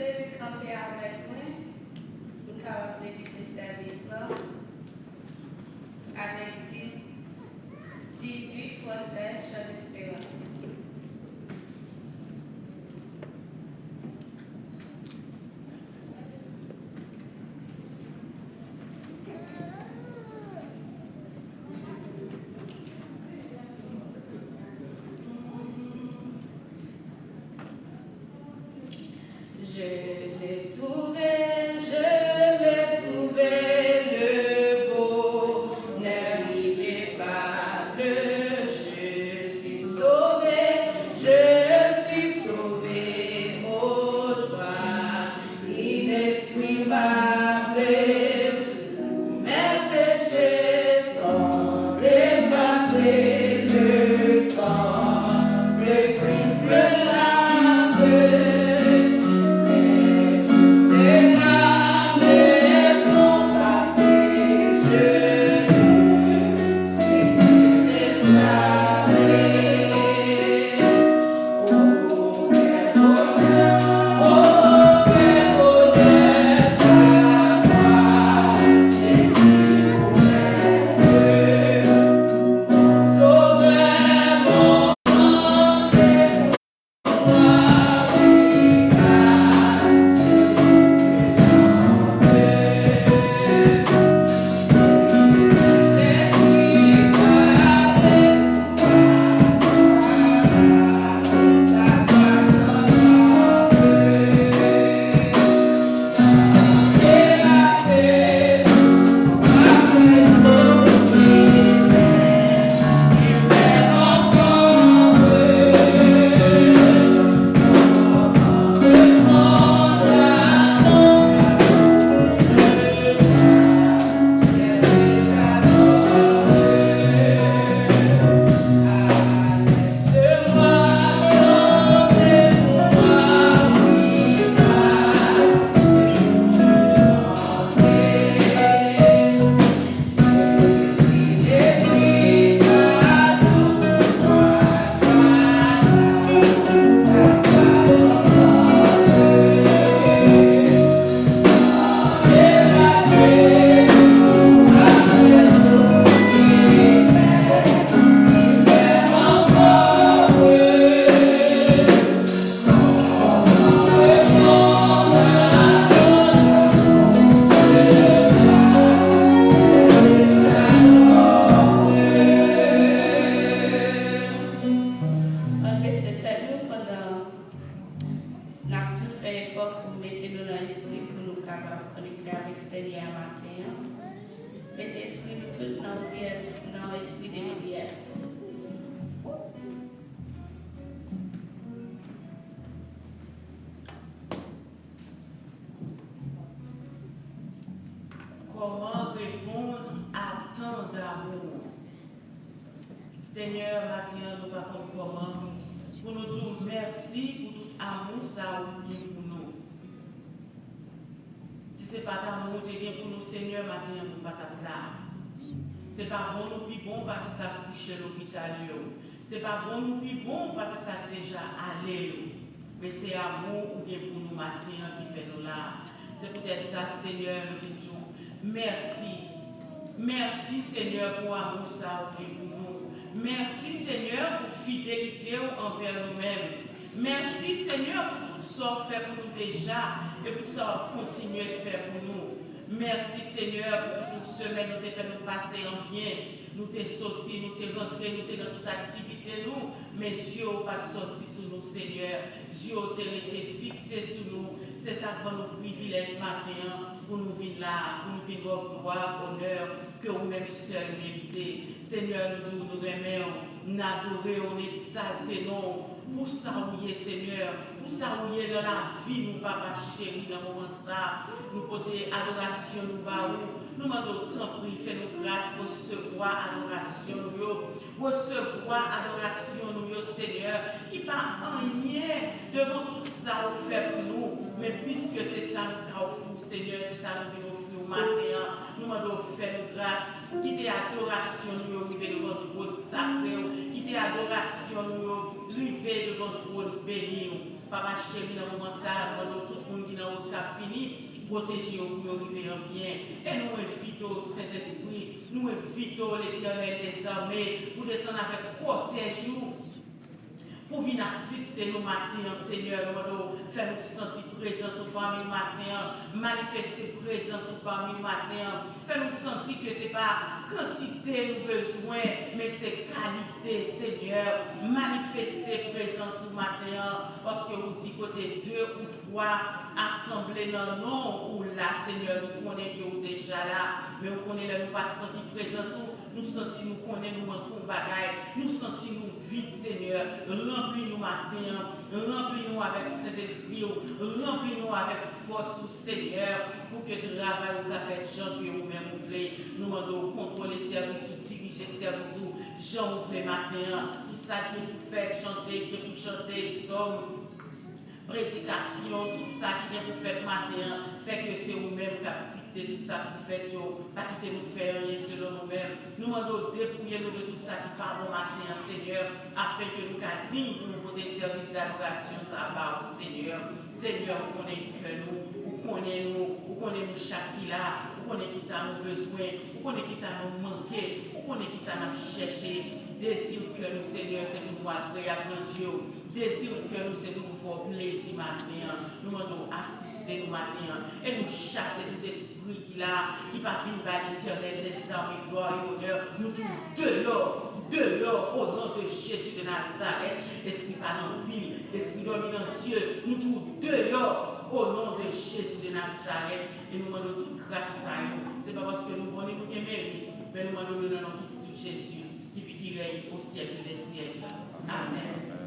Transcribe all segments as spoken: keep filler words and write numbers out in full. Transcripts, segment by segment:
Leve kanpe avèk mwen pou n kapab debite sèvis la avèk dis, dizuit fransè, Chan Desperans. Je l'ai trouvé, je l'ai trouvé, le bonheur ineffable. Je suis sauvé, je suis sauvé, oh joie inexprimable. Tous mes péchés sont effacés, le sang de Christ me lave. Mes jours de damnée sont passés, je ne suis plus esclave. Ann bese tèt nou pandan n ap tout fè efò pou mete nou nan espri pou nou kapab konekte avèk Senyè a maten an. Mete espri nou tout nan priyè, nan espri de priyè. Kòman reponn a tan damou? Senyè, maten an, nou pa konn kòman pou nou di w mèsi pou tout amou sa ou gen pou nou. Si se pa t amou ou te gen pou nou, Senyè, maten an, nou pa t ap la. Se pa bon nou pi bon pase sa k kouche lopital yo. Se pa bon nou pi bon pase sa k deja ale yo. Men se amou ou gen pou nou maten an ki fè nou la. Se poutèt sa, Senyè, nou vin di w mèsi. Mèsi, Senyè, pou amou sa ou gen pou nou. Mèsi, Senyè, pou fidelite w anvè nou menm. Mèsi, Senyè, pou tout sa w fè pou nou deja e pou sa w ap kontinye fè pou nou. Mèsi, Senyè, pou tout semèn ou te fè nou pase an byen. Nou te soti, nou te rantre, nou te nan tout aktivite nou, men zye w pa t sòti sou nou, Senyè. Zye w te rete fikse sou nou. Se sa k ban nou privilèj maten an pou nou vin la, pou nou vin ba w glwa, onè ke ou menm sèl merite. Senyè, nou di w nou renmen w, n adore w, n egzalte non w pou sa ou ye, Senyè, pou sa ou ye nan lavi nou, Papa cheri, nan moman sa. Nou pote adorasyon nou ba ou. Nou mande w, tanpri, fè nou gras resevwa adorasyon nou yo. Resevwa adorasyon nou yo, Senyè, ki pa anyen devan tout sa ou fè pou nou. Men piske se sa nou ka ofri w, Senyè, se sa nou vin ofri w maten an. Nou mande w fè nou gras. Kite adorasyon nou yo rive devan twòn sakre w. Kite adorasyon nou yo rive devan twòn beni w. Papa cheri, nan moman sa a, nou mande w tout moun ki pwoteje yo pou yo rive an byen. E nou envite w, Sentespri, nou envite w, Letènèl dèzame, pou desann avèk kòtèj ou, pou vin asiste nou maten an, Senyè. Nou mande w fè nou santi prezans ou pami nou maten an, manifeste prezans ou pami nou maten an. Fè nou santi ke se pa kantite nou bezwen, men se kalite, Senyè. Manifeste prezans ou maten an, paske ou di kote de ou twa asanble nan non ou la, Senyè, nou konnen ke ou deja la, men ou konnen lè nou pa santi prezans ou, nou santi nou konnen nou manke yon bagay, nou santi nou vid, Senyè. Ranpli nou maten an, ranpli nou avèk Sentespri w, ranpli nou avèk fòs ou, Senyè, pou ke travay ou ka fèt jan ke ou menm ou vle. Nou mande w kontwole sèvis ou, dirije sèvis ou jan ou vle maten an. Tout sa ki gen pou fèt, chante, ki gen pou chante, sòm, predikasyon, tout sa ki gen pou fèt maten an, fè ke se ou menm k ap dikte tout sa pou fèt yo. Pa kite nou fè anyen selon nou menm. Nou mande w depouye nou de tout sa ki pa bon maten an, Senyè, afenke nou ka diy pou nou pote sèvis dadorasyon sa a ba ou, Senyè. Senyè, ou konnen kè nou, ou konnen nou, ou konnen nou chak ki la, ou konnen kisa nou bezwen, ou konnen kisa nou manke, ou konnen kisa n ap chèche. Dezi kè nou, Senyè, se pou nou agreyab nan zye w. Dezi kè nou se pou nou fè w plezi maten an. Nou mande w asiste nou maten an. E nou chase tout espri ki la, ki pa vin bay Letènèl dèzame glwa e onè. Nou di w deyò, deyò, o non de Jezi de Nazarèt. Espri pa nan bi, espri dòmi nan zye, nou di w deyò, o non de Jezi de Nazarèt. E nou mande w tout gras sa yo. Se pa paske nou bon ni nou gen merit, men nou mande w yo nan non pitit ou Jezi, ki viv, ki rèy o syèk dè syèk. Amèn.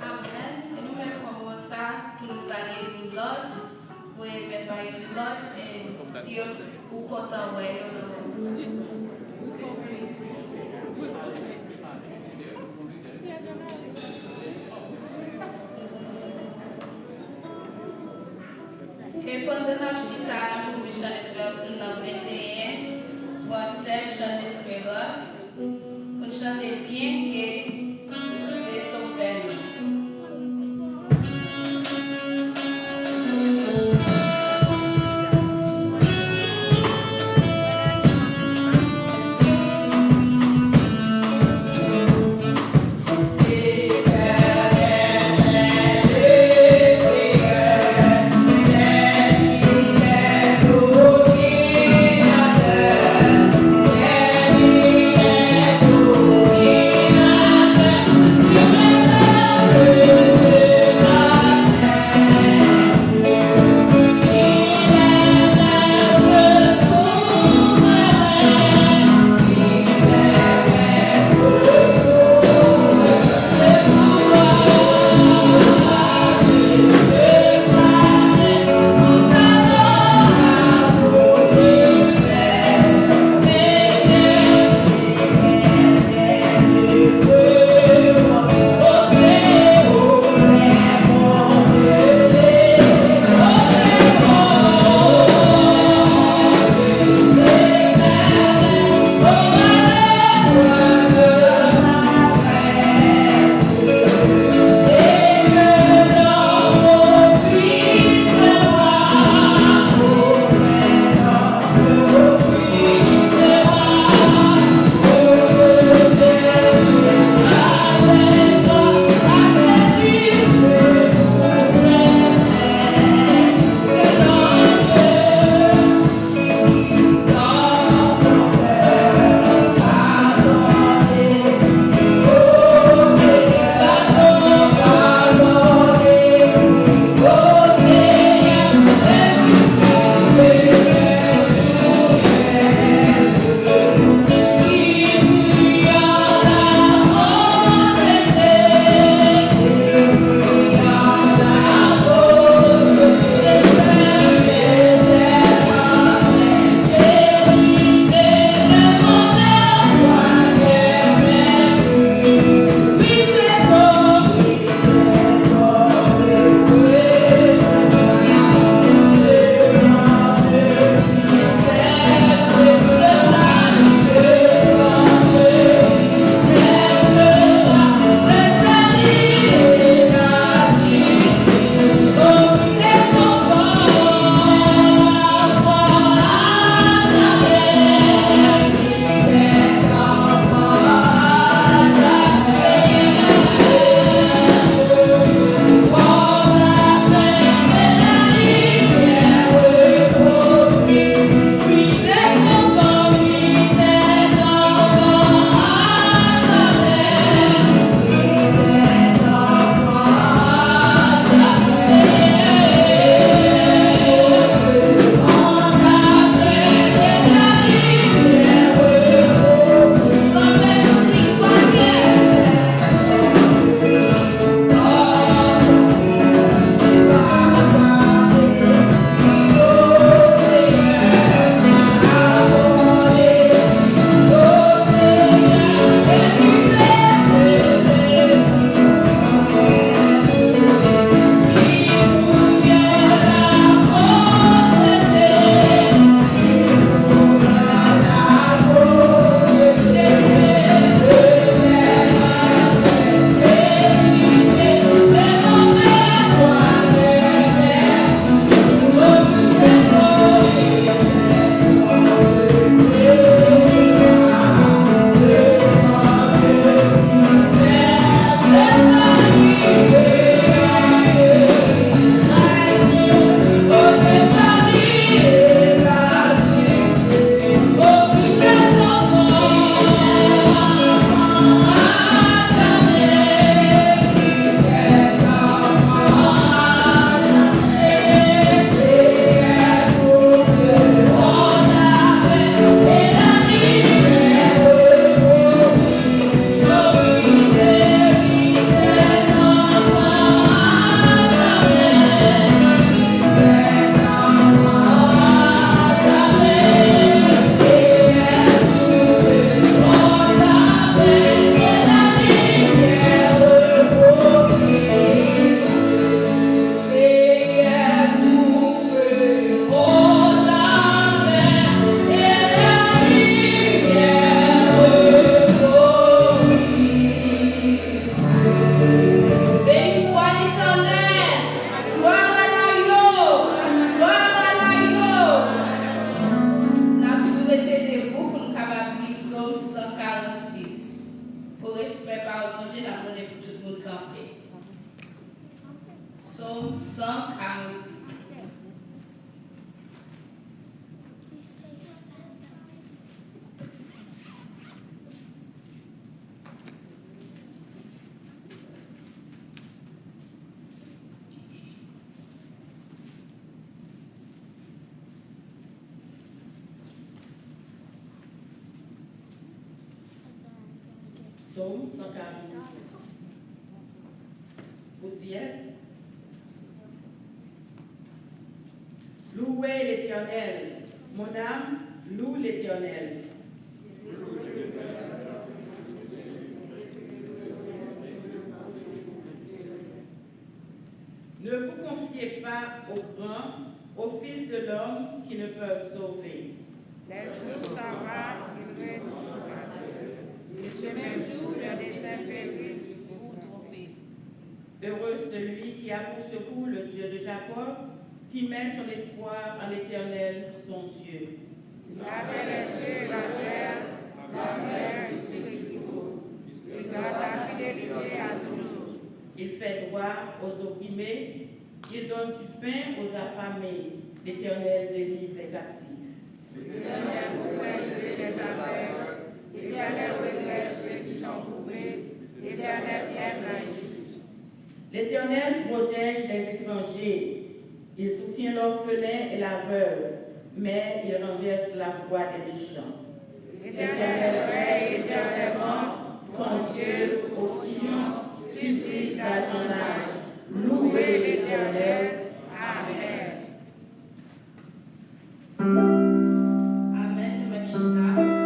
Amèn. E nou menm pran moman sa pou nou salye youn lòt, voye men bay youn lòt, e di yo ou kontan wè yo nan. E pandan n ap chita, n ap ouvri chan esperans nou nan venteyen, vwasè chan esperans, pou n chante byen ke Kris te sovè nou. Sòm san karannsis. Psaume cent quarante-six. Vous y êtes? Louez l'Éternel. Mon âme, loue l'Éternel. Ne vous confiez pas aux grands, aux fils de l'homme qui ne peuvent sauver. Les jours s'en va, il redit, et je me joue de des impérisses vous tromper. Heureux celui qui a pour secours le Dieu de Jacob, qui met son espoir en l'Éternel, son Dieu. Il avait les cieux et la terre, la mer et tout ce qu'il faut. Il garde la fidélité à toujours. Il fait droit aux opprimés, il donne du pain aux affamés. L'Éternel délivre les captifs. L'Éternel ouvre les yeux des aveugles, l'Éternel redresse ceux qui sont courbés, l'Éternel aime les justes. L'Éternel protège les étrangers, il soutient l'orphelin et la veuve, mais il renverse la voie des méchants. L'Éternel règne éternellement, ton Dieu, ô Sion, subsiste à jamais. Louez l'Éternel. Amen. Amèn. Nou mèt chita.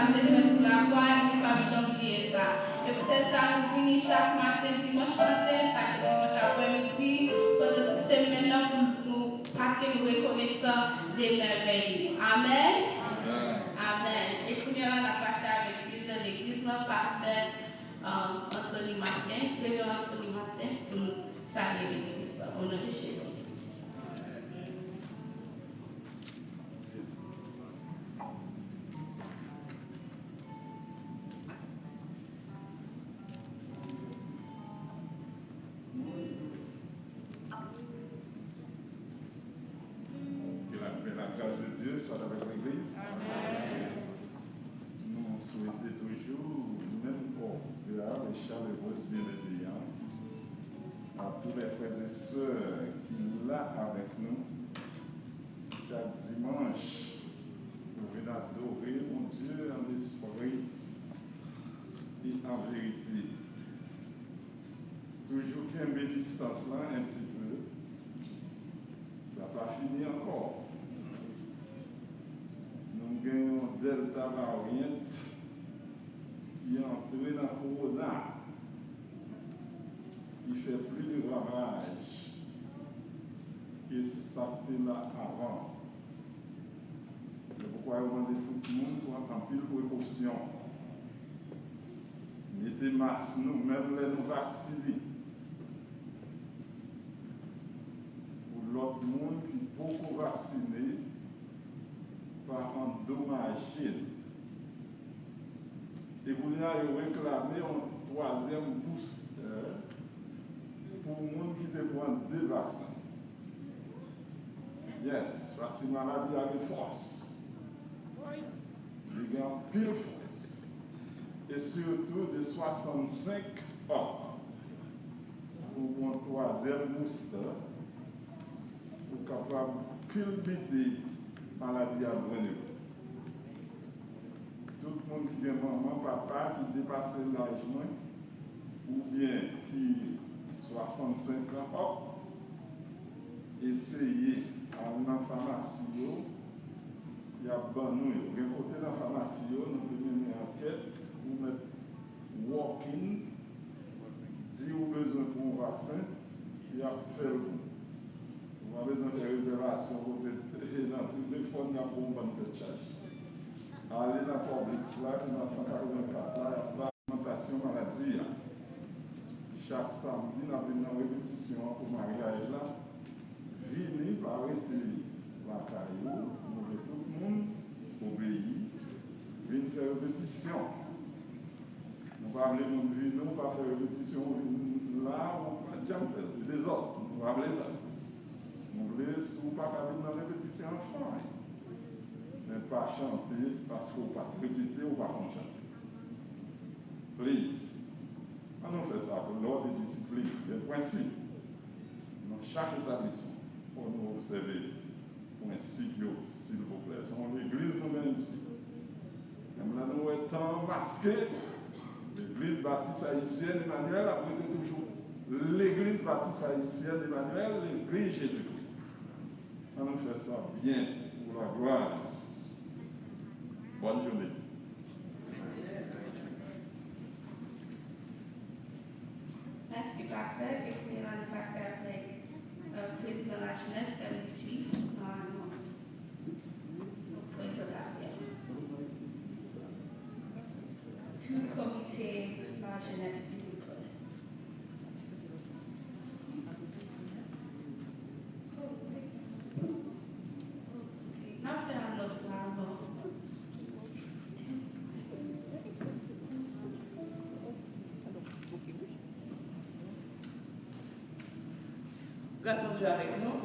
Sa te fè sou lakwa, e nou p ap janm bliye sa. E poutèt sa, nou vini chak maten, dimanch maten, chak dimanch aprèmidi, pandan tout semèn nan, pou nou, paske nou rekonesan de mèvèy li. Amèn? Amèn. Amèn. E kounye a la, n ap pase avèk dirijan legliz lan, pastè, um, Anthony Martin, Reverend Anthony Martin, pou nou salye legliz lan, o non de Jezi. Que la paix, la grâce de Dieu soit avec l'église. Amen. Nou swete toujou menm kòdya e chaleureuse byenveni a tous les frères et sœurs ki la avèk nou chak dimanch pou vin adore Bondye an espri e an verite. Toujou kenbe distans lan un petit peu. Sa pa fini ankò. Nou gen yon Delta variant ki antre nan Corona, ki fè plis de ravaj ke sa k te la avan. Se poukwa yo mande tout moun pran anpil prekosyon. Mete mas nou, menm lè nou vaksine. Pou lòt moun ki poko vaksine, pa andomaje nou. E kounye a, yo reklame yon twazyèm boustè pou moun ki te pran de vaksen. Yes, paske maladi a gen fòs. Li gen anpil fòs. E sitou de swasannsenk up. Ou pran twazyèm boustè, ou kapab kilbite maladi a lwen de ou. Tout moun ki gen manman, papa ki depase laj mwen, oubyen ki swasannsenk an up, eseye al nan famasi yo, y ap ban nou yo. Gen kote nan famasi yo, nou te mennen ankèt, ou mèt walk in, di ou bezwen pran yon vaksen, y ap fè l pou ou. Ou pa bezwen fè rezèvasyon kote nan telefòn, y ap ba w yon bann tèt chaje. Ale nan Publix la, ki nan san katrevenkat la, y ap ba w ogmantasyon maladi a. Chak samdi, n ap vin nan repetisyon an pou maryaj la. Vini, pa rete lakay ou, nou vle tout moun obeyi, vin fè repetisyon. Nou pa vle moun vini, ou pa fè repetisyon, ou vin la, ou pa janm fè l, se dezòd. Nou pa vle sa. Nou vle, si w pa ka vin nan repetisyon an, fine. Men pa chante paske w pa t repete, ou pa konn chante. Please. An nou fè sa pou lòd e disiplin, gen prensip. Nan chak etablisman, fò nou obsève prensip yo, silvouplè. Se yon legliz nou gen isit. Menm lè nou wè tan an maske, Legliz Batis Ayisyèn Emanyèl ap rete toujou Legliz Batis Ayisyèn Emanyèl, Legliz Jezikri. An nou fè sa byen pou laglwa a Dye. Bòn jounen. Mèsi, pastè. E kounye a, nou pase avèk, euh, prezidan lajenès, M D G, nòmalman. Prezantasyon. Tout komite lajenès, silvouplè. N ap fè anons la avan. Gras Bondye avèk nou.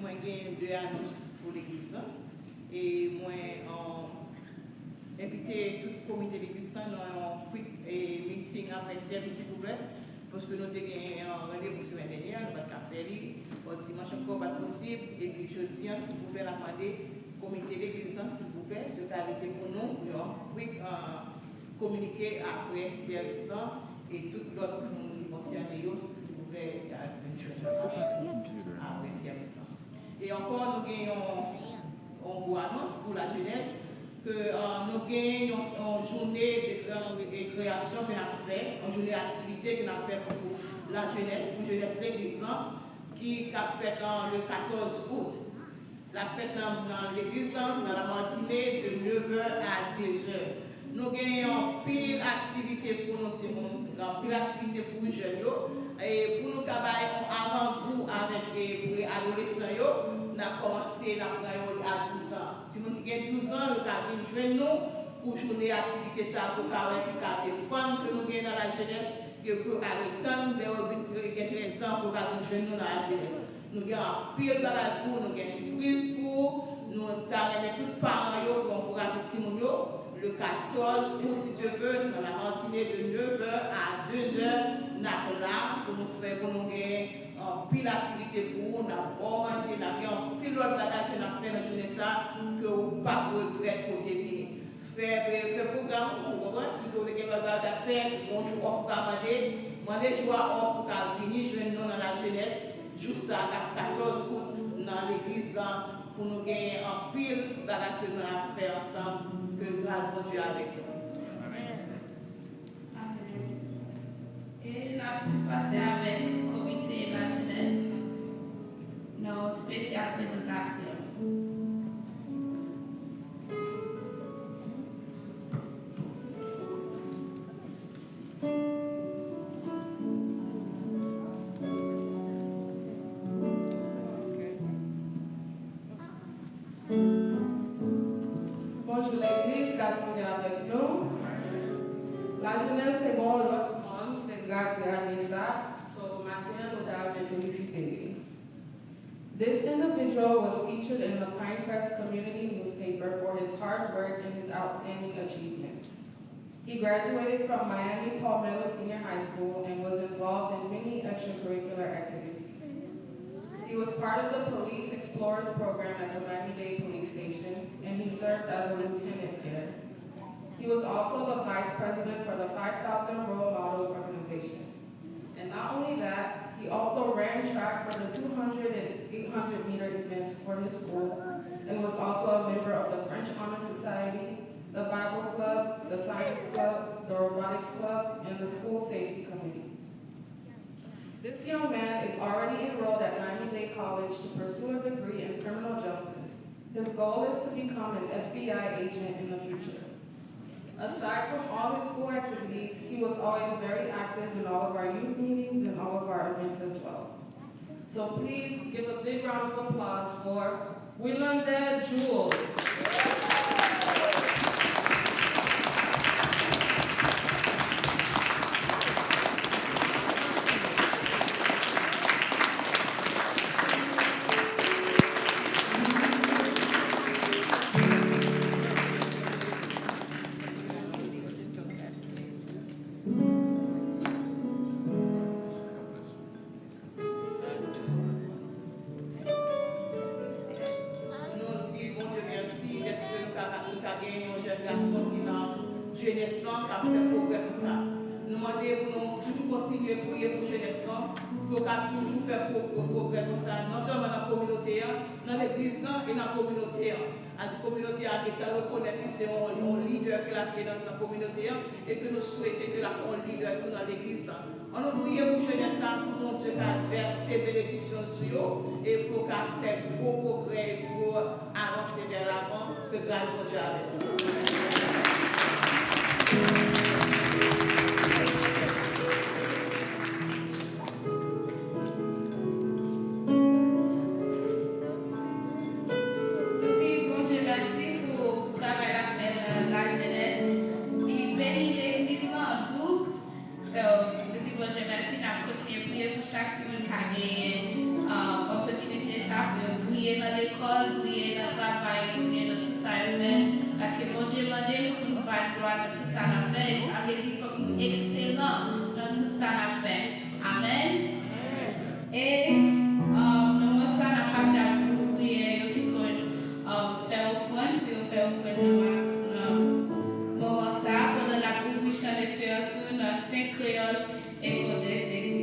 Mwen gen de anons pou legliz la. E mwen, um, envite tout komite legliz la nan yon quick, eh, meeting apre sèvis, silvouplè. Paske nou te gen yon randevou semèn dènyè, nou pa t ka fè li. Bon, dimanch ankò, pa t posib. Epi jodi a, silvouplè, n ap mande komite legliz la, silvouplè, si w ta rete pou nou, pou yon quick, uh, kominike apre sèvis la. E tout lòt moun ki konsène yo, silvouplè, y a vin jwenn nou apre sèvis la. E ankò, nou gen yon, yon gwo anons pou lajenès, ke Euh, nou gen yon, yon jounen de, de, de kreyasyon ke n ap fè, yon jounen aktivite ke n ap fè pou lajenès, pou jenès legliz lan, ki, k ap fèt nan le katòz out. L ap fèt nan, nan legliz lan, nan Lamartine, de nevè a dezè. Nou gen anpil aktivite pou nou timoun, anpil aktivite pou jèn yo. E pou nou ka bay yon avangou avèk, e, pre-adolesan yo, n ap kòmanse, n ap pran yo a douz an. Timoun ki gen douz an, yo ka vin jwenn nou pou jounen aktivite sa a, pou ka wè ki kalite fanm ke nou gen nan lajenès, ke pou yo ka ret tann lè yo vin gen trèz an, pou yo ka vin jwenn nou nan lajenès. Nou gen anpil bagay pou ou, nou gen sipriz pou ou. Nou ta renmen tout paran yo pou ankouraje timoun yo. Le katòz out, si Dye ve, nan Lamartine, de nevè a dezè, n ap la pou nou fè, pou nou gen anpil aktivite pou ou, n ap ba w manje, n ap gen anpil lòt bagay ke n ap fè nan jounen sa a, ke ou p ap regrèt kote vini. Fè, fè pwogram ou, ou konprann? Si w te gen bagay w ta fè, si gon jou òf ou ka mande, mande jou a òf ou ka vini jwenn nou nan lajenès, jou sa a k ap katòz out nan legliz lan, pou nou gen anpil bagay ke nou ap fè ansanm, ke gras Bondye avèk nou. Amèn. E n ap tou pase avèk komite lajenès nan yon espesyal prezantasyon. Bonjou legliz, gras Bondye avèk nou. Lajenès te gen yon lòt fanm ki te gradyè ane sa, so maten an nou ta renmen felisite li. This individual was featured in the Pinecrest community newspaper for his hard work and his outstanding achievements. He graduated from Miami Palmetto Senior High School and was involved in many extracurricular activities. He was part of the Police Explorers Program at the Miami-Dade Police Station, and he served as a lieutenant there. He was also the vice president for the five thousand Role Models organization. And not only that, he also ran track for the two hundred and eight hundred meter events for his school and was also a member of the French Honor Society, the Bible Club, the Science Club, the Robotics Club, and the School Safety Committee. This young man is already enrolled at Miami-Dade College to pursue a degree in criminal justice. His goal is to become an F B I agent in the future. Aside from all his school activities, he was always very active in all of our youth meetings and all of our events as well. So please give a big round of applause for Wilande Jules. Nou di Bondye mèsi dèske nou ka, nou ka gen yon jèn gason ki nan jenès lan, k ap fè pwogrè konsa. Nou mande pou nou toujou kontinye priye pou jenès lan, pou yo ka toujou fè pwo-, pwo-, pwogrè konsa, non sèlman nan kominote an, nan legliz lan e nan kominote an. Adi kominote a gentan rekonèt li se yon, yon lidè ke l ap ye nan, nan kominote an, e ke nou swete ke l ap yon lidè tou nan legliz lan. Ann nou priye pou jenès la, pou Bondye ka vèse benediksyon l sou yo, e pou yo ka fè gwo pwogrè, e gwo avanse vè lavan, ke gras Bondye avè nou. Nou di Bondye mèsi pou, pou travay l ap fè nan lajenès. Li beni legliz lan tou. So, nou di Bondye mèsi, n ap kontinye priye pou chak timoun ka genyen, uh, opòtinite sa pou yo briye nan lekòl, briye nan travay yo, briye nan tout sa yo fè. Paske Bondye mande nou pou nou ba l glwa nan tout sa n ap fè, e sa vle di fòk nou ekselan nan tout sa n ap fè. Amèn. E, um, nan moman sa, n ap pase ak gwoup priyè yo ki konn, um, fè ofrann, pou yo fè ofrann nan ma-, nan moman sa, pandan n ap ouvri chan desperans nou nan senk kreyòl e kote seri.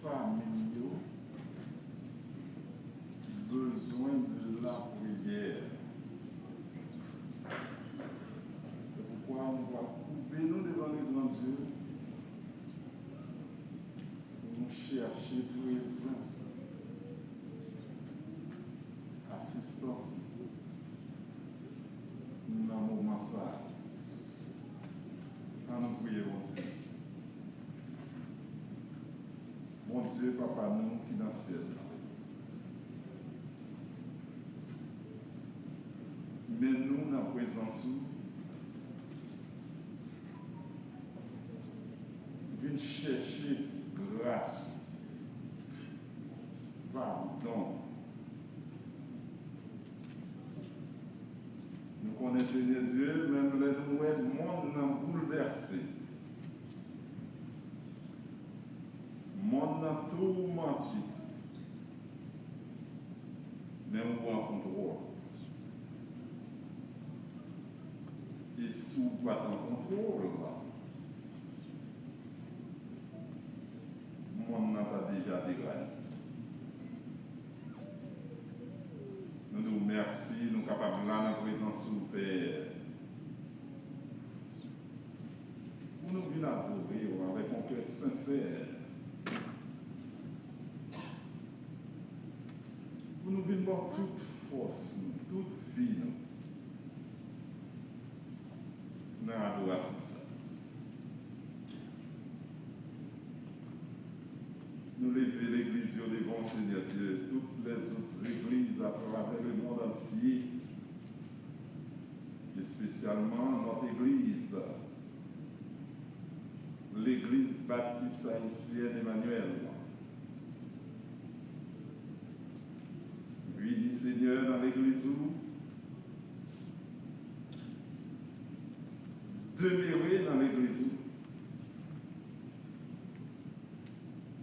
Fanmi yo bezwen de lapriyè. Se poukwa nou pral koube nou devan legrandye pou nou chèche prezans, asistans nan moman sa a. Ann nou priye Bondye. Bondye, Papa nou ki nan syèl la, men nou nan prezans ou, vin chèche gras ou, padon. Nou konnen, Senyè Dye, menm lè nou wè monn nan boulvèse, monn nan toumante, men ou an kontwòl. E si w pa t an kontwòl la, monn nan ta deja deraye. Nou di w mèsi, nou kapab la nan prezans ou, Pè, pou nou vin adore w avèk yon kè sensè, pou nou vin ba w tout fòs nou, tout vi nou nan adorasyon sa. Nou leve legliz yo devan w, Senyè Dye, tout lèzòt legliz atravè lemonn antye, espesyalman nòt egliz, Legliz Batis Ayisyèn Emanuèl. Vini, Senyè, nan legliz ou. Demere nan legliz ou.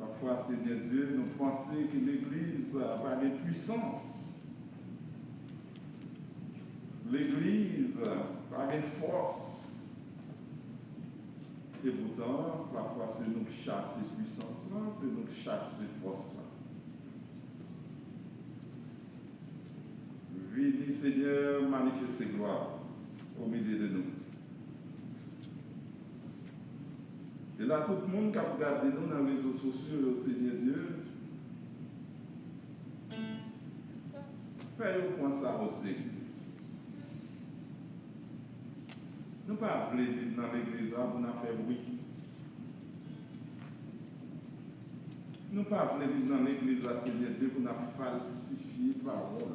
Pafwa, Senyè Dye, nou panse ke legliz pa gen pwisans. Legliz pa gen fòs. Epoutan, pafwa, se nou k chase pwisans lan, se nou k chase fòs lan. Vini, Senyè, manifeste glwa w o milye de nou. E la, tout moun k ap gade nou nan rezo sosyo yo, Senyè Dye, fè yo pran sa o serye. Nou pa vle vin nan legliz la pou n a fè bri. Nou pa vle vin nan legliz la, Senyè Dye, pou n ap falsifye pawòl.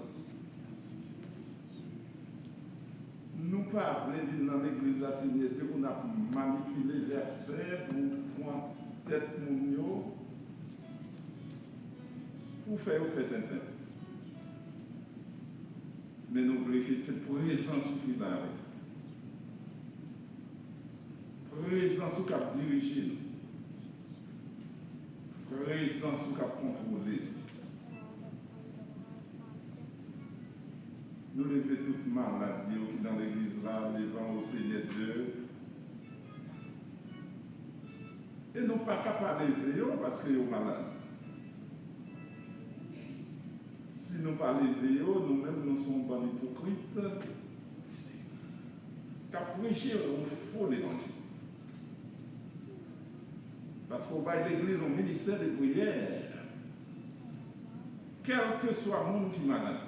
Nou pa vle vin nan legliz la, Senyè Dye, pou n ap manipile vèsè, pou pran tèt moun yo, pou fè yo fè tenten. Men nou vle ke se prezans ou ki la avèk nou. Prezans ou k ap dirije nou. Prezans ou k ap kontwole nou. Nou leve tout malad yo ki nan legliz la devan ou, Senyè Dye. E nou pa ka pa leve yo paske yo malad. Si nou pa leve yo, nou menm, nou se yon bann ipokrit k ap preche yon fo levanjil. Paske w bay legliz yon ministè de priyè. Kèlkeswa moun ki malad,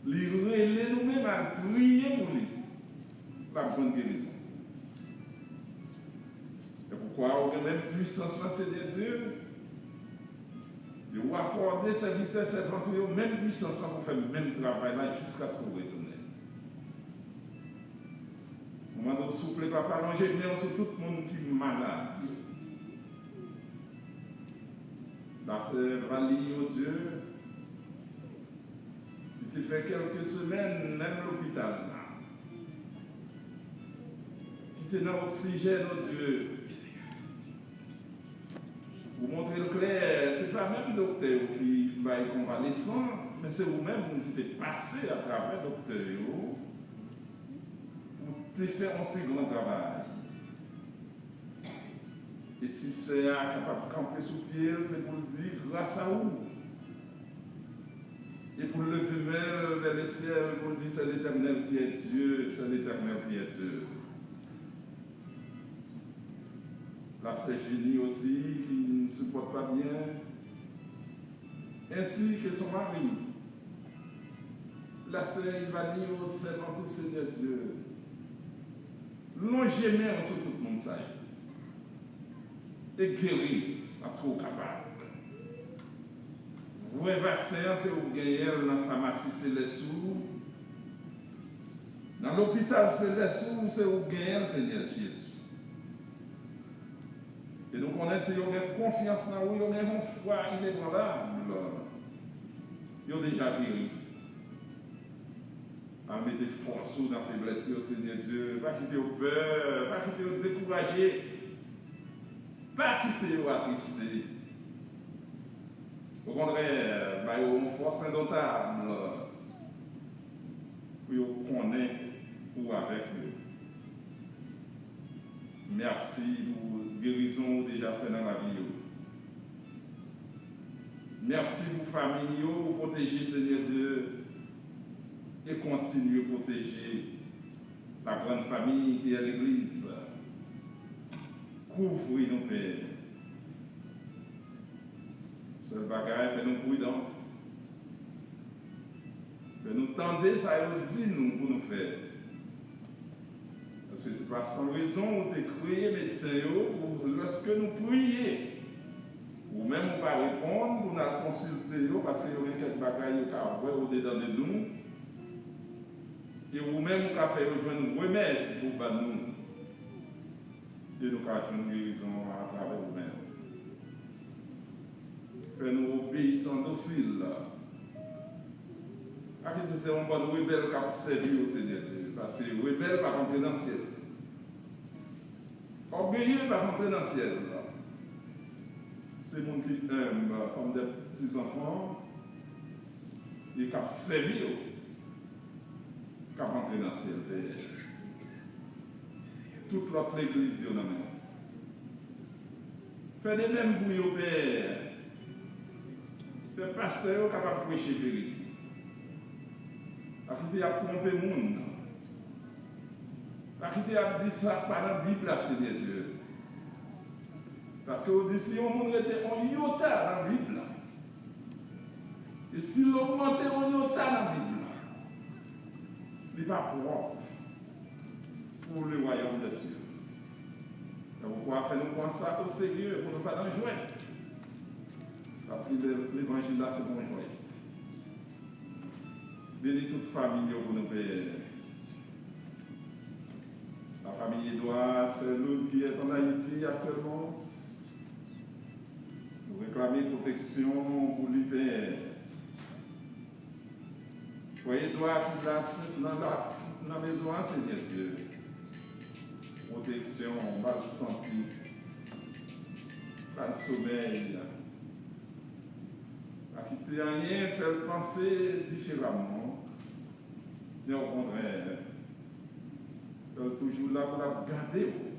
li rele nou menm al priye pou li, l ap jwenn gerizon. Se poukwa ou gen menm pwisans lan, Senyè Dye. Yo akòde sèvitè, sèvant ou yo menm pwisans lan pou fè menm travay la jiskaske w retounen. Nou mande w, souple, Papa, lonje men w sou tout moun ki malad yo. Lasè Vali, o Dye, ki te fè kèlke semèn menm lopital la, ki te nan oksijèn, o Dye. Ou montre l klè, se pa menm doktè yo ki bay konvalesan, men se ou menm ki te pase atravè doktè yo, ou te fè yon si gran travay. E si sè a kapab kanpe sou pye l, se pou l di, gras a ou. E pou l leve men l vè lesyèl, pou l di, c'est l'Éternel qui est Dieu, c'est l'Éternel qui est Dieu. La sœur Jenny aussi, qui ne supporte pas bien, ainsi que son mari. La sœur Ivanie, aux servantes au Seigneur Dieu. Lonje men w sou tout moun sa yo. E geri, paske w kapab. Vrè vaksen an, se ou genyen l nan famasi selès ou. Nan lopital selès ou, se ou genyen l, Senyè Jezi. E nou konnen si yo gen konfyans nan ou, yo gen yon fwa inebranlab, yo deja geri. Al mete fòs ou nan feblès yo, Senyè Dye. Pa kite yo pè, pa kite yo dekouraje, pa kite yo atriste. Okontrè, ba yo yon fòs endotab pou yo konnen ou avèk yo. Mèsi pou gerizon ou deja fè nan lavi yo. Mèsi pou fanmi yo ou pwoteje, Senyè Dye, e kontinye pwoteje la grande famille qui est l'Église. Kouvri nou, Pè. Sèl bagay, fè nou pridan. Fè nou tande sa yo di nou pou nou fè. Paske se pa san rezon ou te kreye medsen yo pou lèske nou priye, ou menm ou pa reponn pou n al konsilte yo, paske yo gen kèk bagay yo ka wè odedan de nou, e ou menm ou ka fè yo jwenn remèd pou ban nou. E nou ka jwenn gerizon an atravè ou menm. Fè nou obeyisan, dosil. Pa kite se yon bann rebèl k ap sèvi yo, Senyè Dye, paske rebèl p ap antre nan syèl. Ògeye p ap antre nan syèl. Se moun ki enb, kòm de ti zanfan, e k ap sèvi yo, k ap antre nan syèl, Pè. Tout lòt legliz yo nan men w. Fè de menm pou yo, Pè. Fè pastè yo kapab preche verite. Pa kite y ap twonpe moun. Pa kite y ap di sa k pa nan Bib la, Senyè Dye. Paske ou di si yon moun rete yon yota nan Bib la, e si l ogmante yon yota nan Bib la, li pa pwòp pou le royaume des cieux. Se poukwa fè nou pran sa o serye pou nou pa nan jwèt. Paske le- levanjil la se pa yon jwèt. Beni tout fanmi yo pou nou, Pè. La famille Edouard, sè Loud ki est en Haïti actuellement. Nou reklame pwoteksyon pou li, Pè. Frè Edouard ki la nan la nan mezon an, Senyè Dye. Pwoteksyon, ba l sante, ba l somèy. Pa kite anyen fè l panse diferaman. Men okontrè, fè l toujou la pou l ap gade w.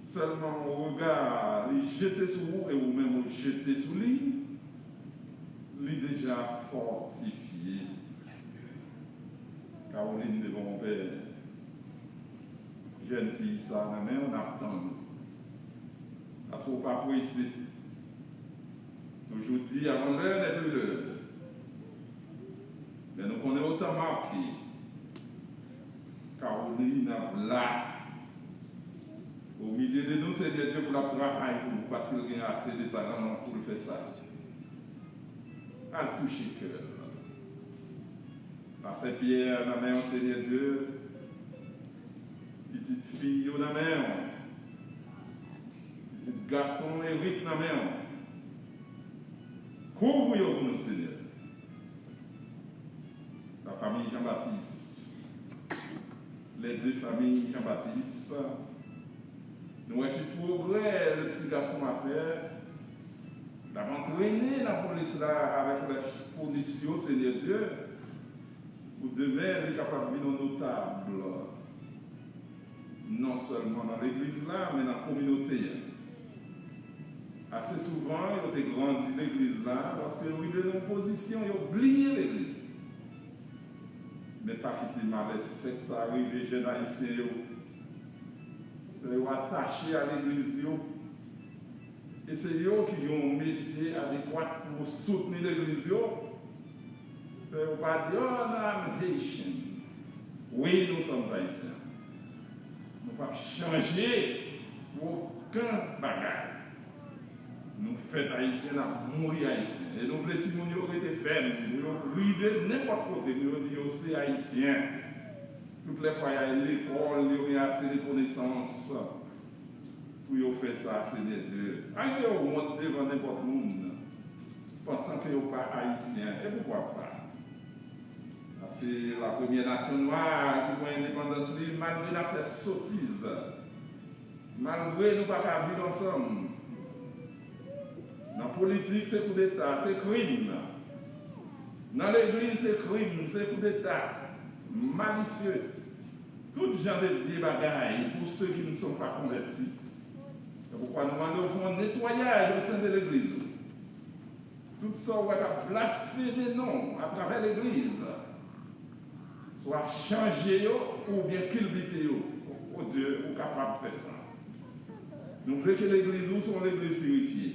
Sèlman yon rega li jete sou ou e ou menm ou jete sou li, li deja fòtifye. Caroline devan yon pè. Jèn fi sa nan men w, n ap tann ou. Paske w pa prese. Toujou di, avant l'heure n'est plus l'heure. Men nou konnen otan make. Caroline ap la. O milye de nou, Senyè Dye, pou l ap travay pou nou, paske l gen ase de talan pou l fè sa. Al touche kè l. Pastè Pierre nan men w, Senyè Dye. Pitit fi yo nan men w. Pitit gason Eric nan men w. Kouvri yo pou nou, Senyè. La famille Jean-Baptiste. Les deux familles Jean-Baptiste. Nou wè ki pwogrè le ti gason a fè. L ap antrene nan polis la avèk lè polis yo, Senyè Dye, pou demen li kapab vin yon notab. Non sèlman nan legliz la, men nan kominote a. Ase souvan, yo te grandi legliz la, lòske yo rive nan yon pozisyon, yo bliye legliz. Men pa kite malè sèk sa rive jèn ayisyen yo. Lè yo atache a legliz yo, e se yo ki gen yon metye adekwat pou soutni legliz yo, fè yo pa di, "Oh, no, I'm Haitian." Wi, nou sòm Ayisyen. Nou p ap chanje pou okenn bagay. Nou fèt Ayisyen, n ap mouri Ayisyen. E nou vle timoun yo rete fèm, pou yo rive nenpòt kote, pou yo di yo se Ayisyen. Tout lè fwa y al lekòl, yo gen ase de konesans pou yo fè sa, Senyè Dye. Pa gen yo wont devan nenpòt moun, pansan ke yo pa Ayisyen. E poukwa pa? Sa se la premyè nasyon nwa ki pran endepandans li, malgre n ap fè sotiz. Malgre nou pa ka viv ansanm. Nan politik, se koudeta, se krim. Nan legliz, se krim, se koudeta. Malisye. Tout jan de vye bagay pour ceux qui ne sont pas convertis. Se poukwa nou mande w fè yon netwayaj o sen de legliz ou. Tout sa w wè k ap blasfeme non w atravè legliz, swa chanje yo oubyen kilbite yo. O Dye, ou kapab fè sa. Nou vle ke legliz ou se yon legliz pirifye.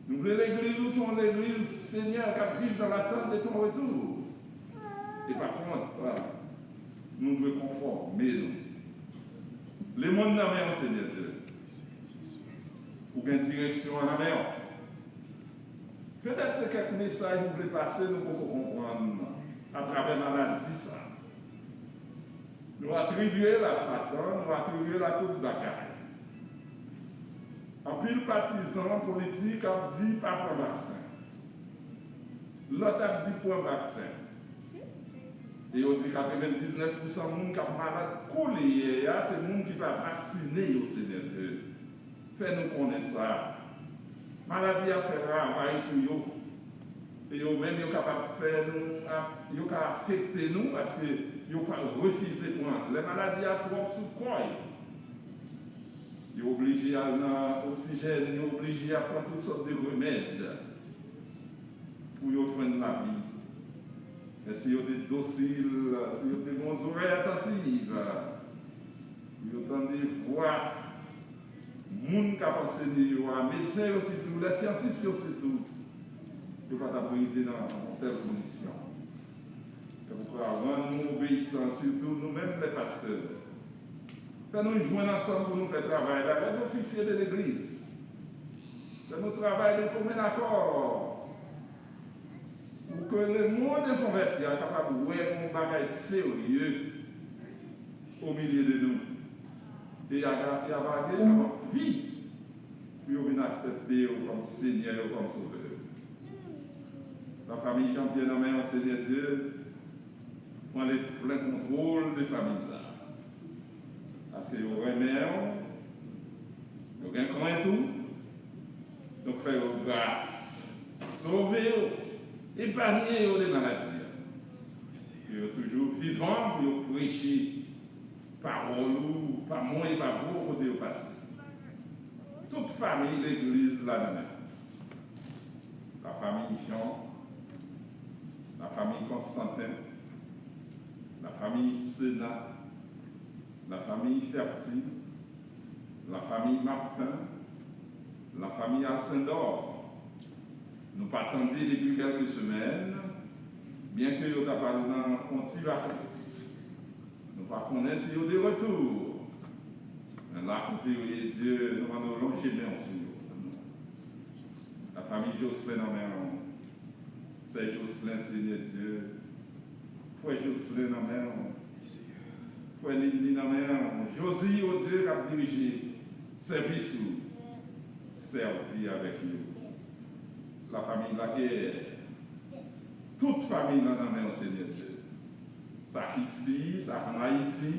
Nou vle legliz ou se yon legliz, Senyè, k ap viv dans l'attente de ton retour. E pa kont, nou dwe konfòme nou. Lemonn nan men w, Senyè Dye. Ou gen direksyon an nan men w. Petèt se kèk mesaj ou vle pase, nou poko konprann atravè maladi sa. Nou atribye l a Satan, nou atribye l a tout bagay. Anpil patizan politik ap di pa pran vaksen. Lòt ap di pran vaksen. E yo di katrevendiznèf pousan moun k ap malad koulye a, se moun ki pa vaksine yo, Senyè Dye. Fè nou konnen sa. Maladi a fè travay sou yo. E yo menm, yo kapab fè nou, af- yo ka afekte nou paske yo pa refize pran. Lè maladi a twòp sou kò yo, yo oblije al nan oksijèn, yo oblije ap pran tout sòt de remèd pou yo jwenn lavi. Men si yo te dosil, si yo te gen yon zorèy atantiv, pou yo tande vwa moun k ap ansenye yo a, medsen yo sitou, lè syantis yo sitou, yo pa t ap rive nan yon tèl kondisyon. Se poukwa, rann nou obeyisan, sitou nou menm lè pastè. Fè nou jwenn ansanm pou nou fè travay la, les officiers de l'église. Fè nou travay de komen akò. Pou ke lemonn konvèti a kapab wè yon bagay serye o milye de nou. E y a, y a va gen anvi pou yo vin aksepte w kòm Senyè yo, kòm Sovè yo. Lafanmi Jean Pierre nan men w, Senyè Dye, pran le plen kontwòl de fanmi sa a. Paske yo renmen w, yo gen krent ou, donk fè yo gras, sove yo, epanye yo de maladi a. Ke yo toujou vivan pou yo preche pawòl ou, pa mwen e pa vou, kote yo pase. Tout fanmi legliz la nan men w. Lafanmi Jean, lafanmi Constantin, lafanmi Sena, lafanmi Fertil, lafanmi Martin, lafanmi Alcindor. Nou pa tande depi kèlke semèn, byenke yo t ap al nan yon ti vakans. Nou pa konnen si yo de retou. Men la kote yo ye, Dye, nou mande w lonje men w sou yo. Lafanmi Jocelyn nan men w. Sè Jocelyn, Senyè Dye. Frè Jocelyn nan men w. Frè Lili nan men w. Josie, o Dye, k ap dirije sèvis ou. Sèvi avèk yo. Lafanmi Laguerre. Tout fanmi nan nan men w, Senyè Dye. Sa k isi, sa k ann Ayiti,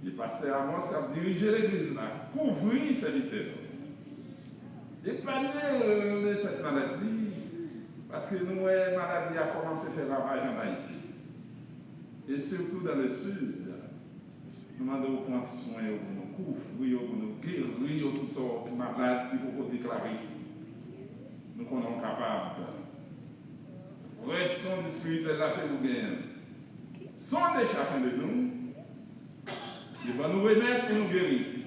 e pastè Amos k ap dirije legliz la, kouvri sèvitè yo. Epanye l de sèt maladi, paske nou wè maladi a kòmanse fè ravaj ann Ayiti, e sitou dans le sud. Nou mande w pran swen yo pou nou, kouvri yo pou nou, geri yo tout sa ki malad ki poko deklare. Nou konnen w kapab. Vrè sonn espirityèl la se ou genyen l. Sonde chacun de nous, e ban nou remèd pou nou geri.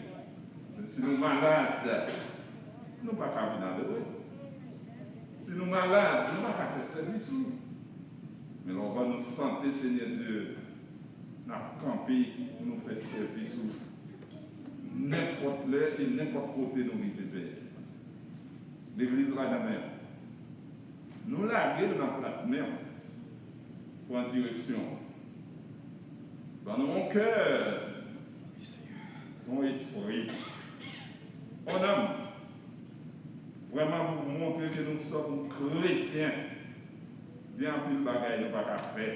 Si nou malad, nou pa ka vin adore. Si nou malad, nou pa ka fè sèvis ou. Men lè w ban nou sante, Senyè Dye, n ap kanpe pou nou fè sèvis ou nenpòt lè e nenpòt kote nou rive, Pè. Legliz la nan men w. Nou lage l nan plat men w. Pran direksyon. Ban nou yon kè, yon espri, yon nanm. Vrèman pou montre ke nou sòm kretyen. Gen anpil bagay nou pa ka fè.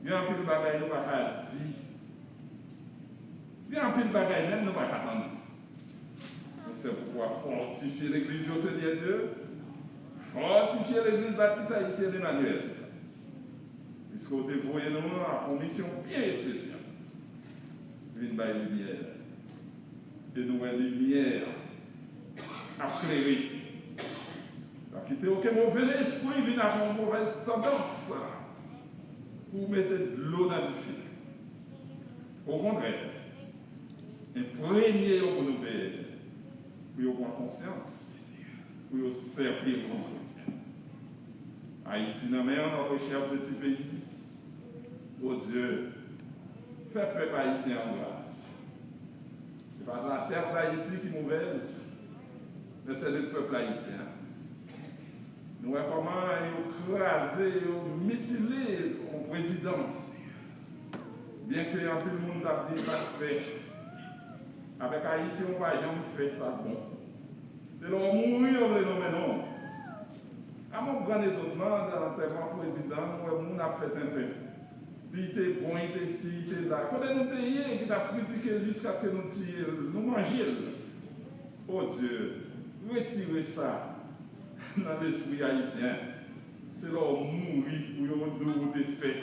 Gen anpil bagay nou pa ka di. Gen anpil bagay menm nou pa ka tande. Donk, se poukwa fòtifye legliz yo, Senyè Dye. Fòtifye legliz Batis Ayisyen Emanuel. Piske w te voye nou an ak yon misyon byen espesyal. Vin bay limyè. E nou wè limyè ap klere. Pa kite okenn move lespri vin ak yon movèz tandans pou mete dlo nan dife. Okontrè, enprenye yo pou nou, Pè, pou yo pran konsyans, pou yo sèvi yo kòm kretyen. Ayiti nan men w, notre cher petit pays. O Dye, fè pèp ayisyen an gras. Se pa latè Dayiti ki movèz, men se le pèp ayisyen. Nou wè kòman yo kraze, yo mitile yon prezidan. Byenke anpil moun t ap di l pa t fè. Avèk Ayisyen, ou pa janm fè sa k bon. Se lè w mouri, yo vle nonmen non w. A mon gran etònman, nan antèman prezidan, nou wè moun ap fè tenten. Li te bon, li te si, li te la. Kote nou te ye, ki t ap kritike l jiskaske nou tiye l, nou manje l. O Dye, retire sa nan lespri ayisyen. Se lè w mouri pou yo di w ou te fè.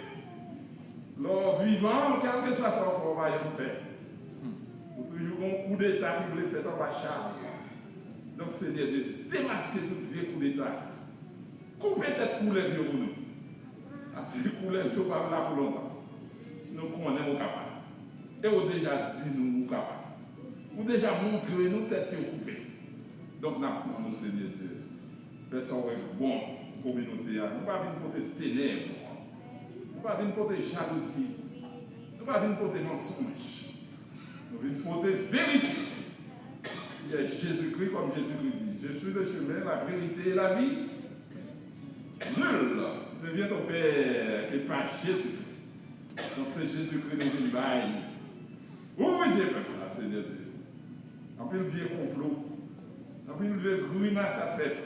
Lè w vivan, kèlkeswa sa w fè, w pa janm fè. Ou toujou gen yon koudeta ki vle fèt anba chal. Donk, Senyè Dye, demaske tout vye koudeta. Koupe tèt koulèv yo pou nou. Paske koulèv yo p ap la pou lontan. Nou konnen ou kapab. E ou deja di nou ou kapab. Ou deja montre nou tèt yo koupe. Donk, n ap tann ou, Senyè Dye. Fè sa w wè k bon pou kominote a. Nou pa vin pote tenèb. Nou pa vin pote jalouzi. Nou pa vin pote mansonj. Nou vin pote verite. Ki est Jésus-Christ, comme Jésus-Christ dit, je suis le chemin, la vérité et la vie. Nul ne vient au Père que par Jésus-Christ. Donk, se Jezikri nou vin bay. Ouvri zye pèp la, Senyè Dye. Anpil vye konplo, anpil vye grimas ap fèt.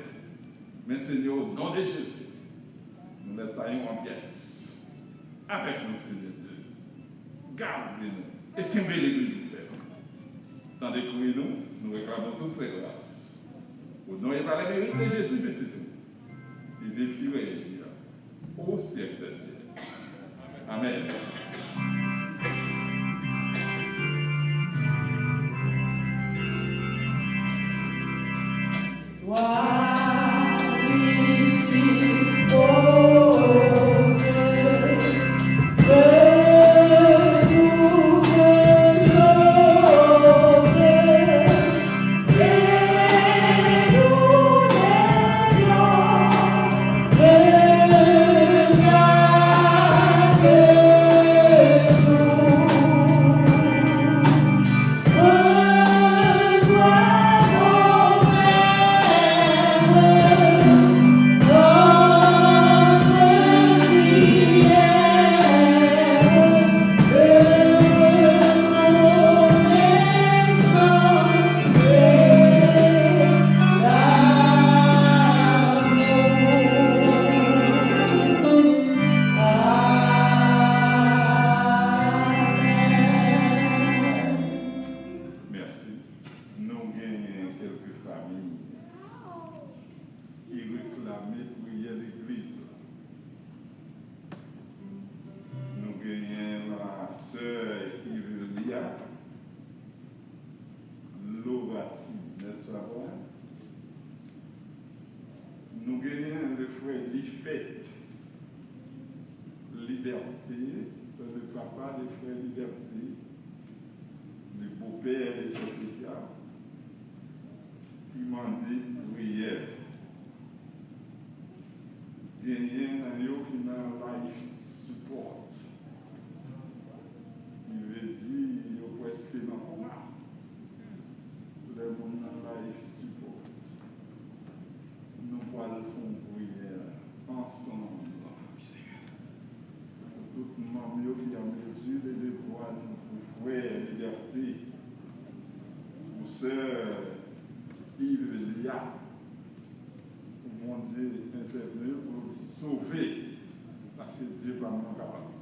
Men, Senyè, o non de Jezi, nou mèt taye w an pyès. Avèk nou, Senyè Dye. Gade nou e kenbe legliz ou fèm. Tande pri nou, nou reklame w tout se gras. O non e pa le merit de Jezi, Pitit ou, ki viv, ki rèy au siècle des siècles. Amen. Nèspa vre? Nou genyen le frè Lifèt Libète, c'est le papa de frè Libète, le beau-père de sè Fedya, ki mande priyè. Genyen nan yo ki nan life support, ki vle di yo prèske nan koma. Lè moun nan life support, nou pral fè yon priyè ansanm pou tout manm yo ki an mezi leve vwa nou pou frè Libète, pou sè Ivelia, pou Bondye entèvni, pou l sove, paske Dye pa m nan kapab.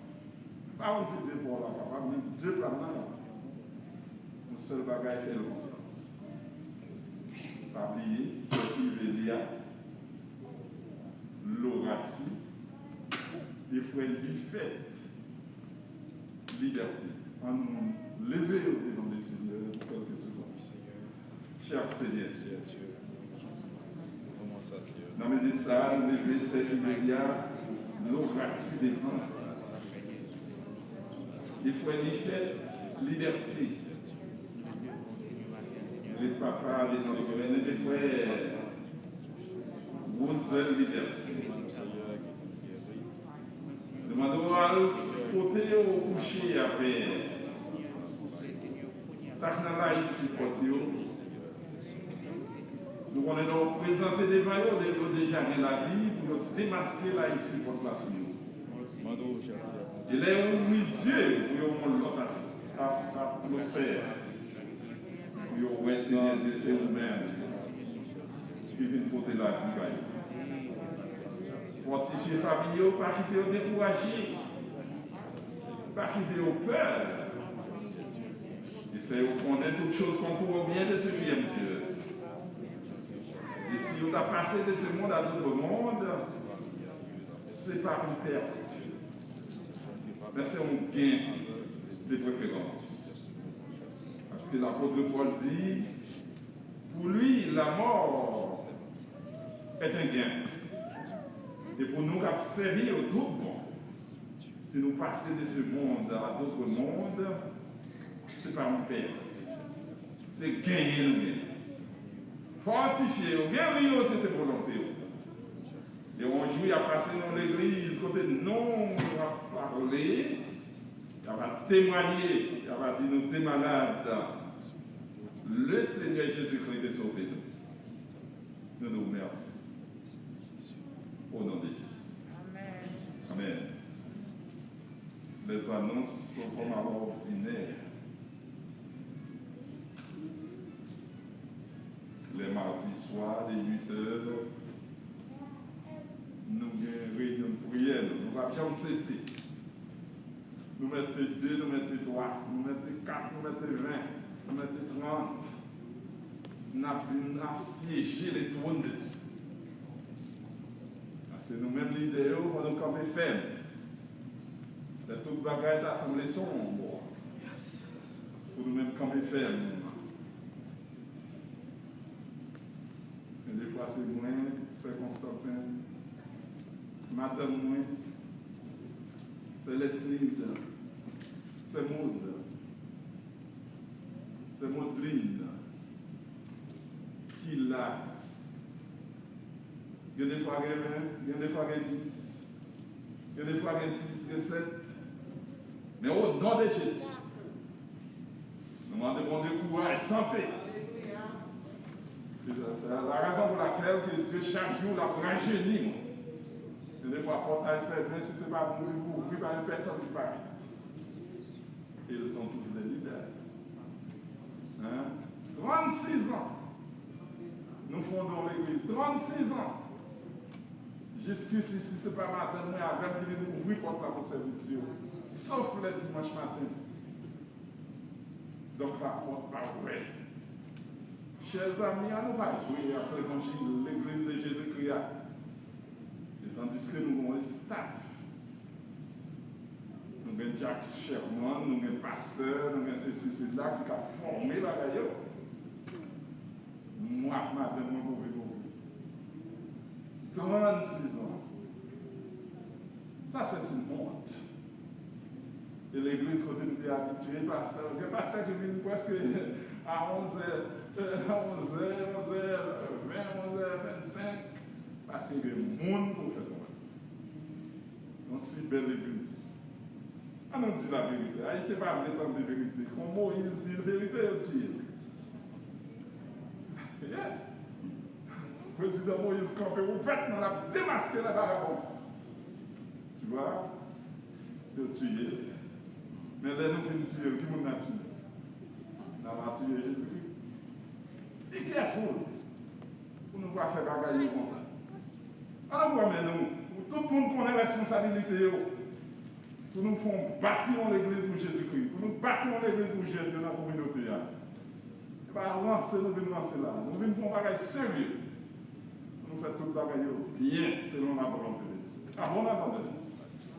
Pa konn si Dye pa w la kapab, men Dye pa m nan kapab. Yon sèl bagay, fè l konfyans. Pa bliye, sè Ivelia, Lorati, e frè Lifèt Libète. Ann nou leve yo devan Lesenyè pou kèlke segonn. Chè Senyè, n ap ede sa, leve sè Ivelia, Lorati devan. E frè Lifèt Libète. Le papa de notre frè, le frè Roosevelt Libète. Nou mande w al kote yo kouche a, Pè. Sa k nan life support yo, nou konnen lè w prezante devan yo, yo deja gen lavi pou yo demaske life support la sou yo. E lè yo ouvri zye pou yo wè yon lòt at-, at-, atmosfè, pou yo wè, Senyè Dye, se ou menm ki vin pote lavi ba yo. Fòtifye fanmi yo, pa kite yo dekouraje, pa kite yo pè. E fè yo konnen toutes choses concourent au bien de ceux qui aiment Dieu. E si yo ta pase de ce monde à d'autres mondes, se pa yon pèt, men se yon gen de preferans. Paske lapot Pòl di, pour lui, la mort est un gain. E pou nou k ap sèvi yo tout bon, si nou pase de ce monde à d'autres mondes, se pa yon pèt. Se genyen nou genyen. Fòtifye yo, geri yo si se volonte w. E yon jou, y ap pase nan yon legliz kote non w ap pale, y ap temwaye, y ap di nou te malad. Le Seigneur Jésus-Christ te sove nou. Nou di w mèsi. Au nom de Jésus. Amen. Amen. Les annonces sont comme à l'ordinaire. Les mardis soirs, de huit heures, nou gen reyinyon priyè, nou, nou p ap janm sese. Nou mete de, nou mete twa, nou mete kat, nou mete ven, nou mete trant. N ap vin asyeje le twòn de Dye. Paske nou menm lidè yo, fò nou kanpe fèm. Lè tout bagay ta sanble sonb, pou nou menm kanpe fèm. Men defwa se mwen, sè Konstantin, madanm mwen, sè Lesnide, sè Maud, sè Maudline, ki la. Gen defwa gen ven, gen defwa gen dis, gen defwa gen sis, gen sèt. Men o non de Jezi, nou mande Bondye kouraj, sante. Se la rezon pou lakèl ke Dye chak jou l ap rajeni nou. Gen defwa pòtay fèmen, si se pa Bondye ki ouvri, pa gen pèsòn ki parèt. Ils sont tous des leaders. Hein? Trannsis an. Nou fonde yon legliz. Trannsis an. Jiskisi, si se pa madanm mwen avè m ki vin ouvri pòt la pou sèvis yo, sof lè dimanch maten. Donk, lapòt pa ouvè. Chè zanmi, ann nou pa jwe ak levanjil Legliz de Jezikri a. E tandiske nou gen yon estaf, nou gen Jack Sherman, nou gen pastè, nou gen sesi, sela ki ka fòme bagay yo. Mwa madanm mwen pwouve mwen. Trannsis an. Sa se ti wont. E legliz kote m te abitye, pastè, gen pastè ki vin prèske a onzè, onzè, onzè ven, onzè vennsenk, paske gen moun pou fè travay. Yon si bèl legliz. An nou di laverite. Ayisyen pa vle tande verite. Kon Moyiz di verite, yo tiye l. Yes. Prezidan Moyiz kanpe ouvètman, l ap demaske lè vagabon. Tu vois? Yo tiye l. Men lè nou fin tiye l, ki moun n a tiye? N a tiye Jezikri. Be careful pou nou pa fè bagay yo konsa. An nou pran men nou, pou tout moun konnen responsabilite yo, pou nou fè yon, bati yon legliz pou Jezikri, pou nou bati yon legliz pou jèn yo nan kominote a. E pa ranse nou vin ranse la. Nou vin fè yon bagay serye. Pou nou fè tout bagay yo byen, selon la volonte de Dye. A bon, n a tande.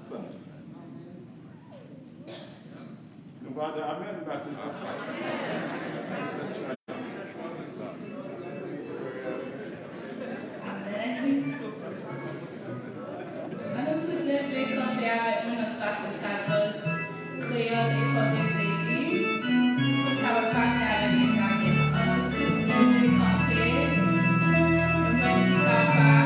Sèl. Nou pa di amèn, pase sa. Amèn. An nou tout leve kanpe avèk mwen nan swasannkatorz, Kreyòl Lekòl dèzeli, pou n kapab pase avèk mesaj la. An nou tout leve kanpe, nou menm ki kapab.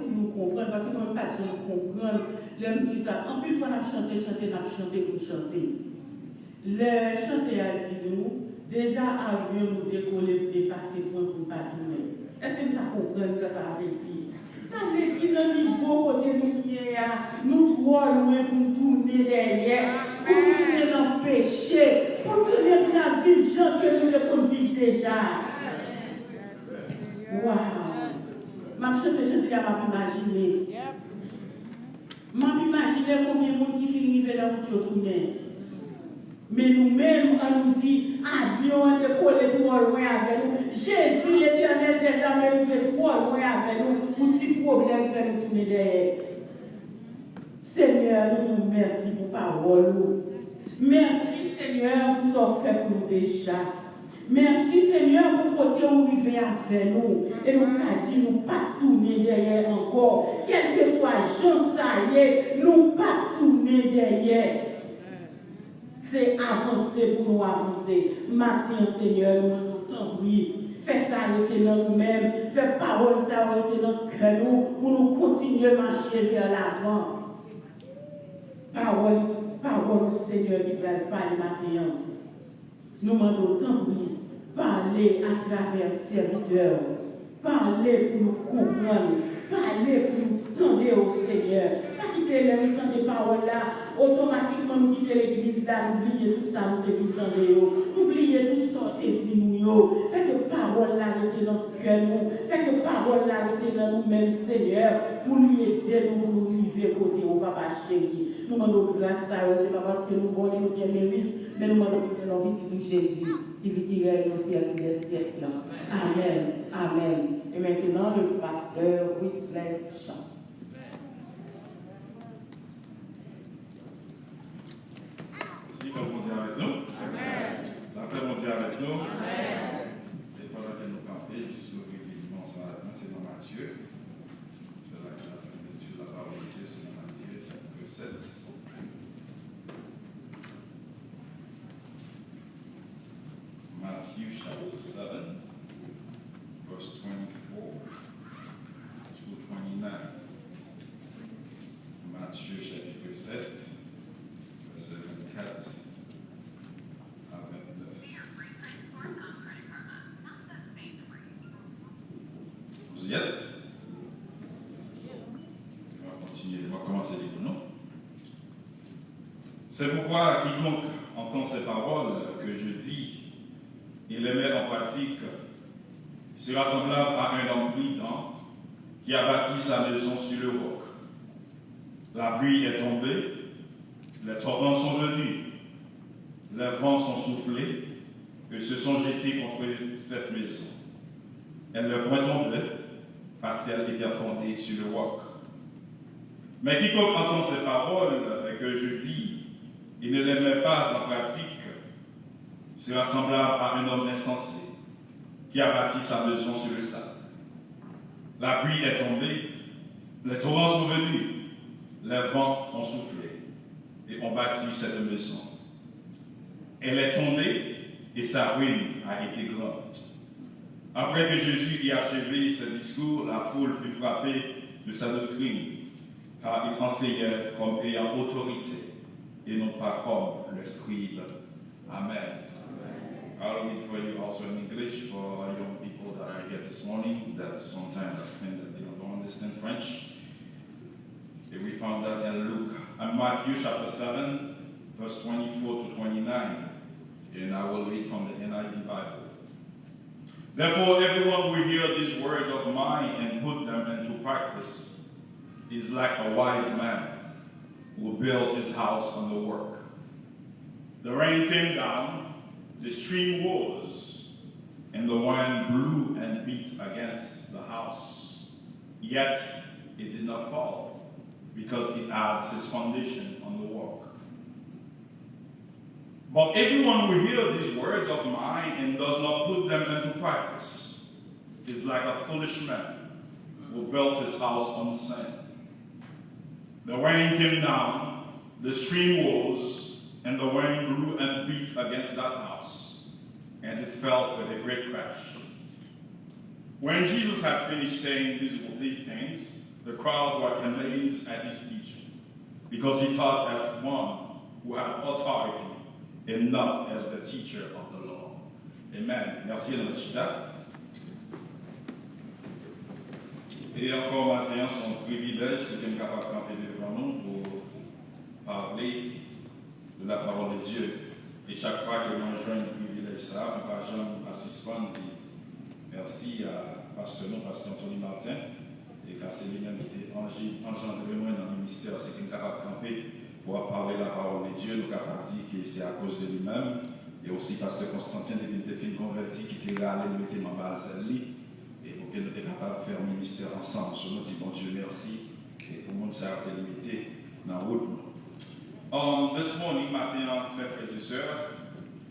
si nou konprann, paske mwen pa t janm konprann lè m di sa. Anpil fwa, n ap chante, chante, n ap chante pou n chante. Lè chante a di nou, deja avyon nou dekole pou depase pwen pou n pa tounen. Èske n ta konprann sa sa vle di? Sa vle di, nan nivo kote nou ye a, nou twò lwen pou n tounen dèyè, pou n tounen nan peche, pou n tounen pou n ap viv jan ke nou te konn viv deja. Waw! M ap chante chante a, m ap imajine. M ap imajine konbyen moun ki fin rive nan wout yo tounen. Men nou menm, an nou di, avyon an dekole twò lwen avè nou. Jezi, Letènèl dèzame, rive twò lwen avè nou pou ti pwoblèm fè nou tounen dèyè. Senyè, nou di w mèsi pou pawòl ou. Mèsi, Senyè, pou sa w fè pou nou deja. Mèsi, Senyè, pou kote ou rive avè nou. E nou ka di nou p ap tounen dèyè ankò. Kèlkeswa jan sa ye, nou p ap tounen dèyè. Se avanse pou nou avanse. Maten an, Senyè, nou mande w, tanpri, fè sa rete nan nou menm. Fè pawòl sa yo rete nan kè nou pou nou kontinye mache vè lavan. Pawòl, pawòl ou, Senyè, ki pral pale maten an. Nou mande w, tanpri, pale atravè sèvitè w. Pale pou nou konprann. Pale pou nou tande w, Senyè. Pa kite lè nou tande pawòl la, otomatikman nou kite legliz la, nou bliye tout sa nou te vin tande yo. Nou bliye tout sa w te di nou yo. Fè ke pawòl la rete nan kè nou. Fè ke pawòl la rete nan nou menm, Senyè, pou li ede nou, pou nou rive kote ou, Papa cheri. Nou mande w gras sa yo, se pa paske nou bon e nou gen merit, men nou mande w pou nou pitit ou Jezi, ki viv, ki règne au siècle des siècles. Amen. Amen. Et maintenant, le pasteur Wisley Jean. Mèsi, pase Bondye avèk nou. Lapè Bondye avèk nou. E pandan ke nou kanpe, jis nou ouvri Bib nou ansanm avèk mwen, se nan Matye. Se la ke n ap fè lekti la pawòl de Dye, se nan Matye, chapit sèt. Matthew chapter seven, verse twenty-four to twenty-nine. Matye chapit sèt, vèsè vennkat a vennèf. Vous y êtes? Mwen kontinye, mwen kòmanse li pou nou. C'est pourquoi quiconque entend ces paroles que je dis et les met en pratique sera semblable à un homme prudent qui a bâti sa maison sur le roc. La pluie est tombée, les torrents sont venus, les vents sont soufflés et se sont jetés contre cette maison. Elle n'est point tombée parce qu'elle était fondée sur le roc. Mais quiconque entend ces paroles que je dis et ne les met pas en pratique sera semblable à un homme insensé qui a bâti sa maison sur le sable. La pluie est tombée, les torrents sont venus, les vents ont soufflé et ont bâti cette maison. Elle est tombée et sa ruine a été grande. Après que Jésus eut achevé ce discours, la foule fut frappée de sa doctrine, car il enseignait comme ayant autorité et non pas comme les scribes. Amen. I'll read for you also in English for our young people that are here this morning that sometimes think that they don't understand French. And we found that in Luke, in Matthew chapter seven, verse twenty-four to twenty-nine. And I will read from the N I V Bible. Therefore, everyone who hears these words of mine and put them into practice is like a wise man who built his house on the rock. The rain came down, the stream rose, and the wind blew and beat against the house. Yet it did not fall, because it had his foundation on the rock. But everyone who hears these words of mine and does not put them into practice is like a foolish man who built his house on sand. The rain came down, the stream rose, and the wind blew and beat against that house, and it fell with a great crash. When Jesus had finished saying these, these things, The crowd were amazed at his teaching, because he taught as one who had authority and not as the teacher of the law. Amen. Mèsi, nou chita. E ankò maten an, se yon privilèj pou ke m kapab kanpe devan nou pou pale de la parole de Dieu. E chak fwa ke mwen jwenn privilèj sa a, mwen pa janm pa sispann di mèsi a pastè nou, pastè Anthony Martin, e ka se li menm ki te anje-, anjandre mwen nan ministè, se ke m kapab kanpe pou ap pale la parole de Dieu, nou kapab di ke se akoz de li menm, e osi pastè Constantin, depi m te fin konvèti, ki te rale m mete m anba zèl li, e pou ke nou te kapab fè yon ministè ansanm. So, nou di Bondye mèsi, e pou moun sa yo ke li mete nan wout nou. Um, this morning, maten an, mes frères et sœurs,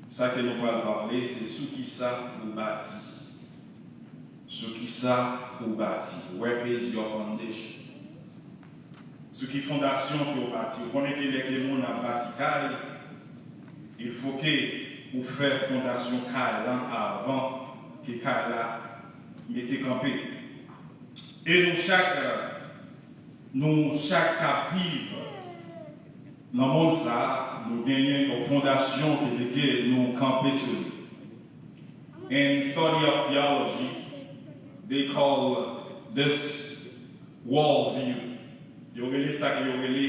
sa ke nou pral pale, se sou kisa ou bati. Sou kisa ou bati. Where is your foundation? Sou ki fondasyon ke ou bati? Ou konnen ke lè ke moun ap bati kay, il faut que ou fè fondasyon kay lan avan ke kay la mete kanpe. E nou chak, nou chak k ap viv nan mond sa a, nou genyen yon fondasyon ke, ke nou kanpe sou li. In study of theology, they call this world view. Yo rele sa ke yo rele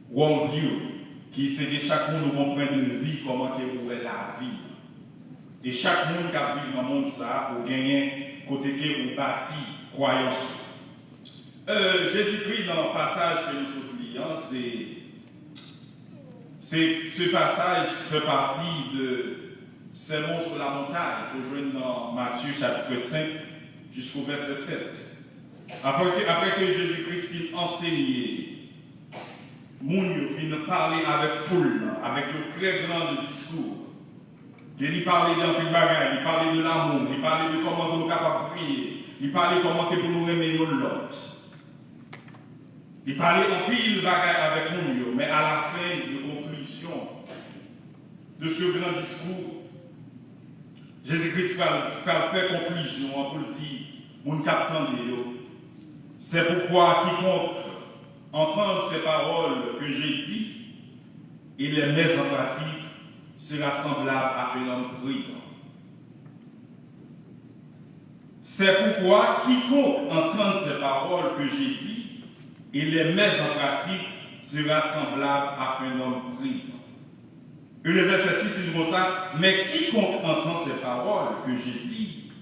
world view, ki se ke chak moun ou gon pwen de vi, kòman ke ou wè lavi. E chak moun k ap viv nan mond sa a, ou genyen kote ke ou bati kwayans ou. Euh, Jezikri, nan pasaj ke nou sot li an, se, se, ce passage fait partie de Sermon sur la montagne, ke w jwenn nan Matye chapit senk jisko vèsè sèt. Apre ke, apre ke Jezikri fin ansenye moun yo, fin pale avèk foul lan, avèk yon trè gran diskou, ke li pale de anpil bagay, li pale de lanmou, li pale de kòman pou nou kapab priye, li pale kòman ke pou nou renmen youn lòt. Li pale anpil bagay avèk moun yo, men alafen de konklizyon de ce grand discours, Jezikri pral, pral fè konklizyon an pou l di moun k ap tande yo, c'est pourquoi quiconque entend ces paroles que j'ai dites et les met en pratique sera semblable à un homme prudent. C'est pourquoi quiconque entend ces paroles que j'ai dites et les met en pratique sera semblable à un homme prudent. E le vèsè sis li di konsa, mais quiconque entend ces paroles que j'ai dites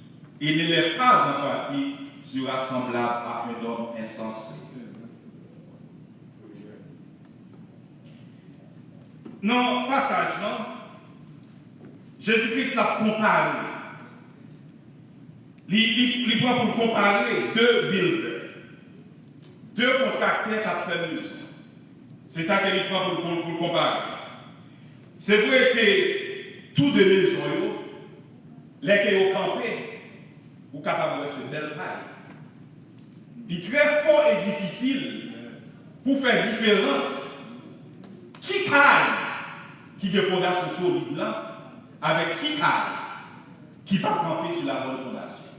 et ne les met pas en pratique sera semblable à un homme insensé. Nan pasaj lan, Jezikri ap konpare. Li, li, li pran pou l konpare de builder, de kontraktè k ap fè mezon. Se sa ke li pran pou, pou, pou l konpare. Se vre ke tou de mezon yo, lè ke yo kanpe, ou kapab wè se bèl kay. Li trè fò e difisil pou fè diferans ki kay ki gen fondasyon solid lan avèk ki kay ki pa kanpe sou la bòn fondasyon.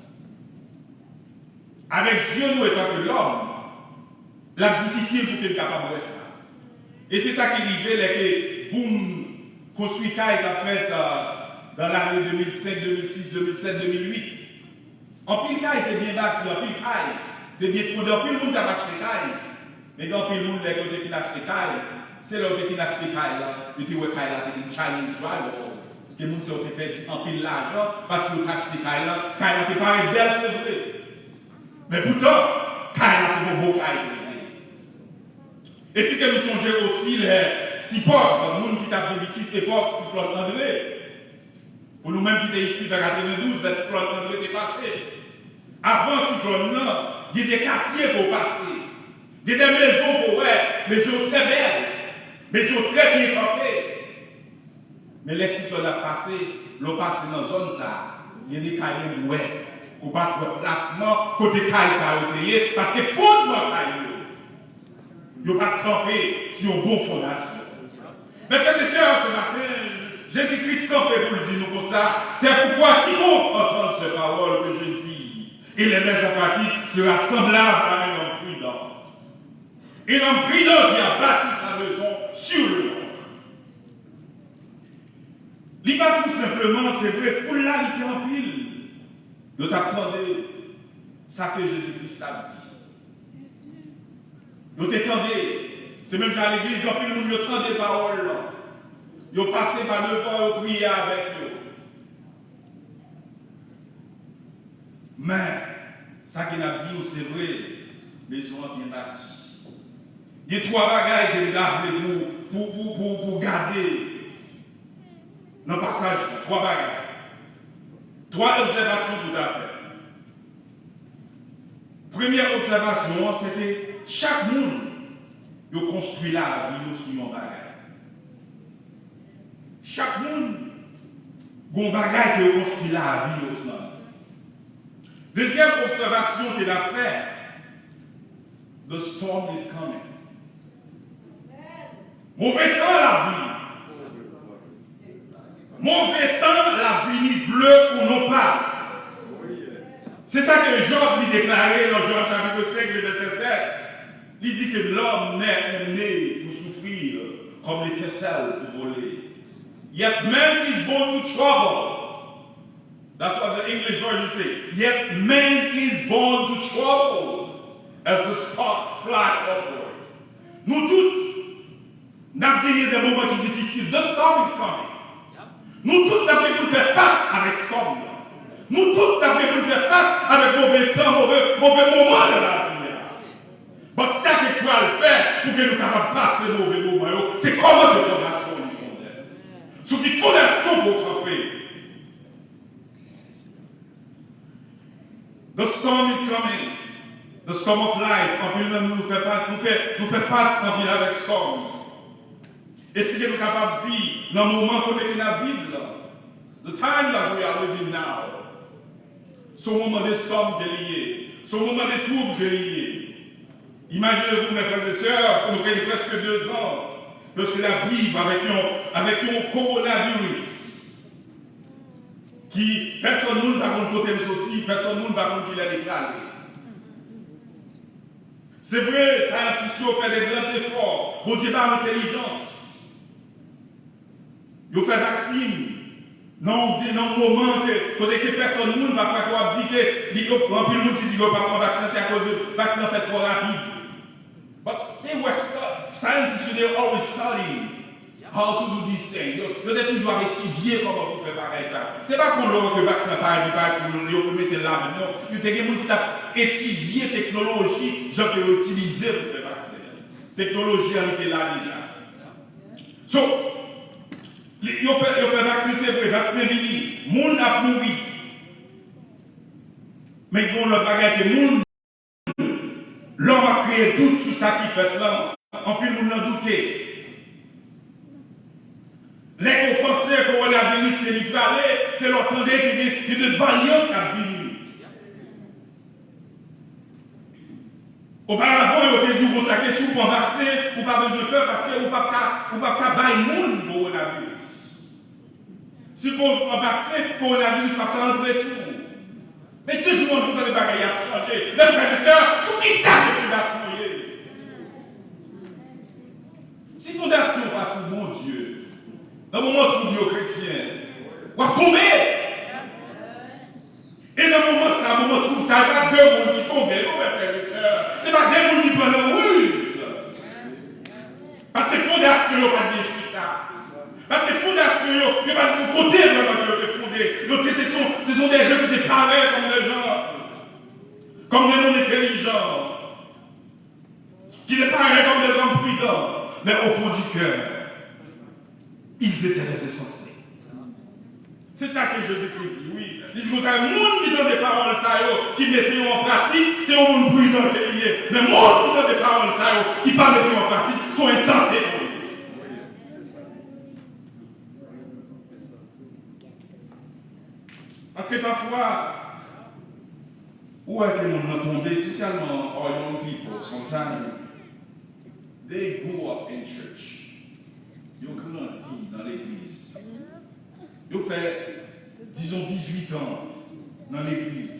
Avèk zye nou etanke lòm, l ap difisil pou ke n kapab wè sa. E se sa ki rive lè ke boom konstwi kay t ap fèt, euh, dans l'année deux mille cinq, deux mille six, deux mille sept, deux mille huit. Anpil kay te byen bati, anpil kay te byen fonde, anpil moun t ap achte kay. Men gen anpil moun, lè yo te fin achte kay, se lè yo te fin achte kay la, yo te wè kay la te gen Chinese drywall, ke moun sa yo te pèdi anpil lajan, paske yo te achte kay la, kay la te parèt bèl, se vre. Men poutan, kay la se yon bon kay pou li te ye. E si ke nou chonje osi lè sipòt moun ki t ap viv isit epòk siklòn Andre, pou nou menm ki te isit an katrevendouz, lè siklòn Andre te pase, avan siklòn nan, gen de katye ke w pase, gen de mezon ke w wè, mezon yo trè bèl, mezon yo trè byen kanpe. Men lè siklòn ap pase, lè w pase nan zòn sa a, gen de kay menm ou wè, ou pa t wè plasman kote kay sa yo te ye, paske fondman kay yo, yo pa t kanpe sou yon bon fondasyon. Mes frères et sœurs, ce matin, Jezikri kanpe pou l di nou konsa, c'est pourquoi quiconque entend ces paroles que je dis et les met en pratique sera semblable à un homme prudent. Un homme prudent qui a bâti sa maison sur le roc. Li pa tou senpleman, se vre, foul la li te anpil. Yo t ap tande sa ke Jezi Kris t ap di. Yo te tande. Se menm jan legliz, gen anpil moun yo tande pawòl lan. Yo pase pa devan, yo priye avèk yo. Men, sa ke n ap di yo, se vre, mezon an byen bati. Gen twa bagay ke m ta vle pou, pou, pou, pou, pou gade nan pasaj la. Twa bagay. Twa obsèvasyon pou ta fè. Premyè obsèvasyon an, se ke chak moun, yo konstwi lavi yo sou yon bagay. Chak moun, gon bagay ke yo konstwi lavi yo nan. Dezyèm obsèvasyon ke n ap fè, the storm is coming. Move tan l ap vini. Move tan l ap vini, vle ou non pa. Se sa ke Jòb li deklare nan Jòb chapit senk, le vèsè sèt. Li di ke l'homme n'est pas né pour souffrir, comme l'étincelle pour voler. Yet man is born to trouble. That's what the English version say. Yet man is born to trouble as the spark fly upward. Nou tout, n ap genyen de moman ki difisil. The storm is coming. Nou tout n ap gen pou n fè fas avèk stòm nan. Nou tout n ap gen pou n fè fas avèk move tan, move, move moman nan lavi a. But sa ke pral fè pou ke nou kapab pase move moman yo, se kòman ke fondasyon li fondè. Sou ki fondasyon pou w kanpe. The storm is coming. The storm of life. Anpil nan nou, nou fè pa, nou fè, nou fè fas anpil avèk stòm. E si ke nou kapab di, nan moman kote ke n ap viv la, the time that we are living now, se yon moman de stòm ke li ye, se yon moman de twoub ke li ye. Imaginez-vous, mes frères et sœurs, nou gen prèske de zan, lòske n ap viv avèk yon, avèk yon kowonaviris ki pèsòn moun pa konn kote l soti, pèsòn moun pa konn kilè li prale. Se vre, sayantis yo fè de gran efò. Bondye ba yo entèlijans. Yo fè vaksin nan yon, nan yon moman ke, kote ke pèsòn moun, pafwa, ke w ap di ke, li, yo, anpil moun ki di ke yo p ap pran vaksin, se akoz vaksin an fèt twò rapid. But they were stu-, scientists, they always studying how to do this thing. Yo, yo te toujou ap etidye kòman pou fè bagay sa. Se pa kon lè ke vaksin an parèt, li parèt pou yo mete l la menm, non. Yo te gen moun ki t ap etidye teknoloji, jan ke yo itilize pou fè vaksin an. Teknoloji an li te la deja. So, li, yo fè, yo fè vaksin, se vre, vaksin vini, moun ap mouri. Men gen yon lòt bagay ke moun, lòm ap kreye dout sou sa ki fèt lan. Anpil moun nan doute. Lè ke w panse kowonaviris ke li prale, se lè w tande ke gen, gen de varyans k ap vini. Oparavan, yo te di w konsa ke si w pran vaksen, ou pa bezwen pè paske ou p ap ka, ou p ap ka bay moun kowonaviris. Si w pran vaksen, kowonaviris p ap ka antre sou ou. Men si de jou an jou tande bagay ap chanje, men frè e sè, sou ki sa ke fondasyon ye? Si fondasyon pa sou Bondye, nan moman twoub yo kretyen, w ap tonbe. E nan moman sa, moman twoub sa, e pa de moun ki tonbe, non, frè e sè. Se pa de moun ki pran nan riz. Paske fondasyon yo pa t byen chita. Paske fondasyon yo, yo pa t gon kote vrèman ke yo te fonde. Yo te, se son, se son de jan ki te pare kòm de jan, kòm de moun entèlijan, ki te pare kòm de zòm pridan, men au fond du cœur, ils étaient des insensés. Se sa ke Jezi Kris di, wi. Li di konsa, moun ki tande pawòl sa yo, ki mete yo an pratik, se yon moun pridan ke li ye. Men moun ki tande pawòl sa yo, ki pa mete yo an pratik, se yon ensanse pou li. Paske pafwa, ou wè ke moun nan tonbe, espesyalman our young people, sometimes they grew up in church. Yo grandi nan legliz. Yo fè, dizon, dizuit an nan legliz.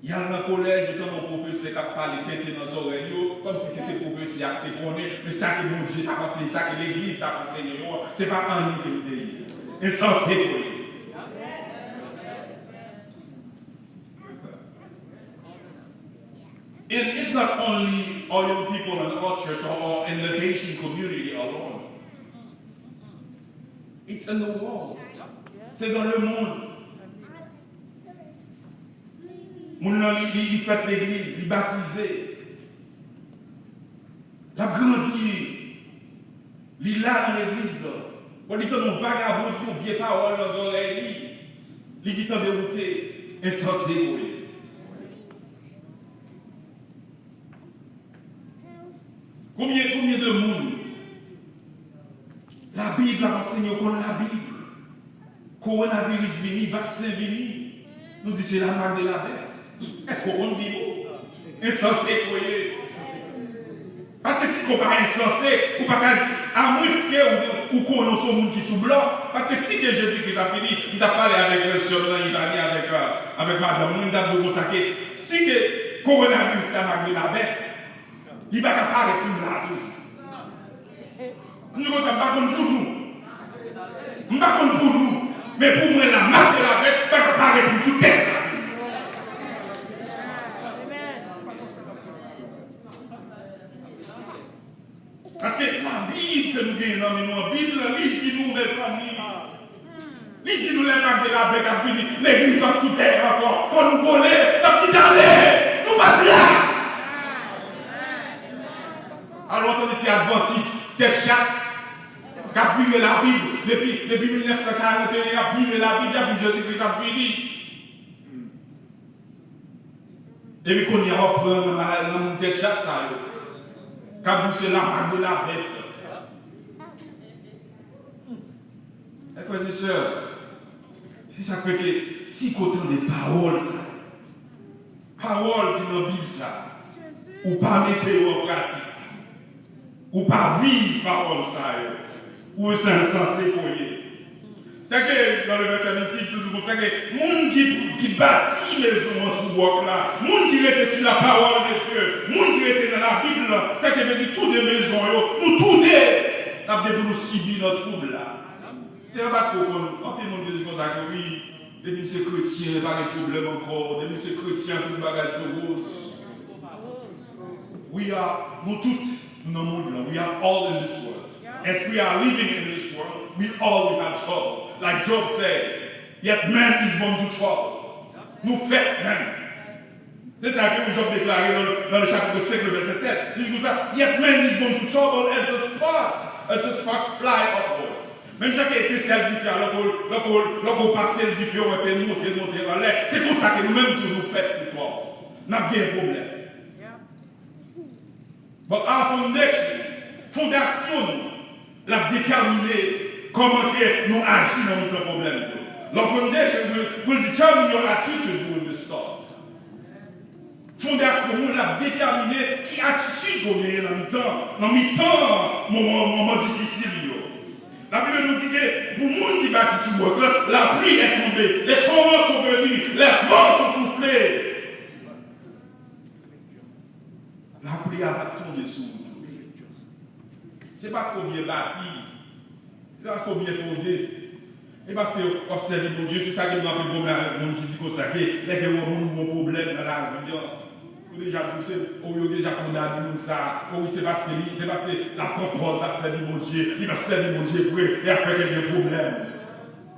Y al nan kolèj, yo tande yon pwofesè k ap pale tenten nan zòrèy yo, kòmsi ke se pwofesè a ki te konnen, men sa ke Bondye t ap anseye, sa ke legliz t ap anseye yo, se pa anyen ke li te ye. Ensanse pou yo. And it's not only our young people in our church or, or in the Haitian community alone. It's in the world. Se dans le monde. Moun nan, li, li, li fèt legliz, li batize. L ap grandi. Li la nan legliz la. Bon, li tande yon vagabon di yon vye pawòl nan zòrèy li. Li gentan dewoute. Ensanse pou li. Konbyen, konbyen de moun Labib la ansenye yo konn Labib? Kowonaviris vini, vaksen vini. Nou di se la marque de la bête. Èske w konn Bib ou? Ensanse ke w ye. Paske si ke w pa ensanse, ou pa ka di, amwenske ou, ou konnen w se yon moun ki sou blòf. Paske si ke Jezi Kris ap vini, m t ap pale avèk, euh, sè m nan Ivani, avèk, euh, avèk madanm mwen, m t ap di w konsa ke si ke kowonaviris la marque de la bête, li pa ka parèt pou m la toujou. M di konsa, m pa konn pou nou. M pa konn pou nou. Men pou mwen, la marque de la bête pa ka parèt pou m sou tèt la toujou. Paske Labib ke nou genyen nan men nou an, Bib la, li di nou, mezanmi, li di nou lè marque de la bête ap vini, legliz p ap sou tè ankò. Fò nou vole, n ap kite ale. Nou p ap la. Alò, w tande ti advantis, tèt chat, k ap vire Labib depi, depi mil nèf san karant e en, y ap vire Labib, y ap di Jezi Kris ap vini. Epi kounye a w ap pran nan malay, nan moun tèt chat sa yo. K ap di w se la marque de la bête. Mè frè e sè, se sa k fè ke si ke w tande pawòl sa yo, pawòl ki nan Bib sa, ou pa mete yo an pratik, ou pa viv pawòl sa yo, ou se ensanse ke w ye. Sèke nan le vèsè vennsis, li toujou konsa ke moun ki, ki bati mezon an sou wòk la, moun ki rete sur la parole de Dieu, moun ki rete nan Labib la, sèke vle di tou de mezon yo, nou tou de, n ap gen pou nou sibi nan twoub la. Se pa paske w konn, anpil moun te di konsa ke wi, depi m se kretyen, pa gen pwoblèm ankò, depi m se kretyen, tout bagay se woz. We are, nou tout, nou nan mond lan. We are all in this world. As we are living in this world, we all will have trouble. Like Job said, yet man is born to trouble. Nou fèt menm. Se sa ke Job deklare nan, nan le chapitre cinq, le verset sept. Li di konsa, yet man is born to trouble as the sparks, as the spark fly upwards. Menm jan ke etensèl dife a, lè w, lè w, lè w pase l dife, w wè se monte, monte anlè. Se konsa ke nou menm tou nou fèt pou twòb. N ap gen pwoblèm. But our foundation, fondasyon nou, l ap detèmine kòman ke nou aji nan mitan pwoblèm yo. Your foundation will, will determine your attitude during the storm. Fondasyon ou l ap detèmine ki atitid ke w genyen nan mitan, nan mitan moman, moman difisil yo. Labib nou di ke pou moun ki bati sou wòk la, la pluie est tombée, les torrents sont venus, les vents ont soufflé. Lapli a pa t tonbe sou wout ou. Se paske w byen bati. Se paske w byen fonde. E paske w ap sèvi Bondye, se sa ke m gen anpil pwoblèm avèk moun ki di konsa ke lè ke yo wè moun yon pwoblèm nan lavi an, yo deja di w se, o yo deja kondane moun sa, o wi se paske li, se paske l ap pran pòz l ap sèvi Bondye, li p ap sèvi Bondye vre, e afè ke gen pwoblèm.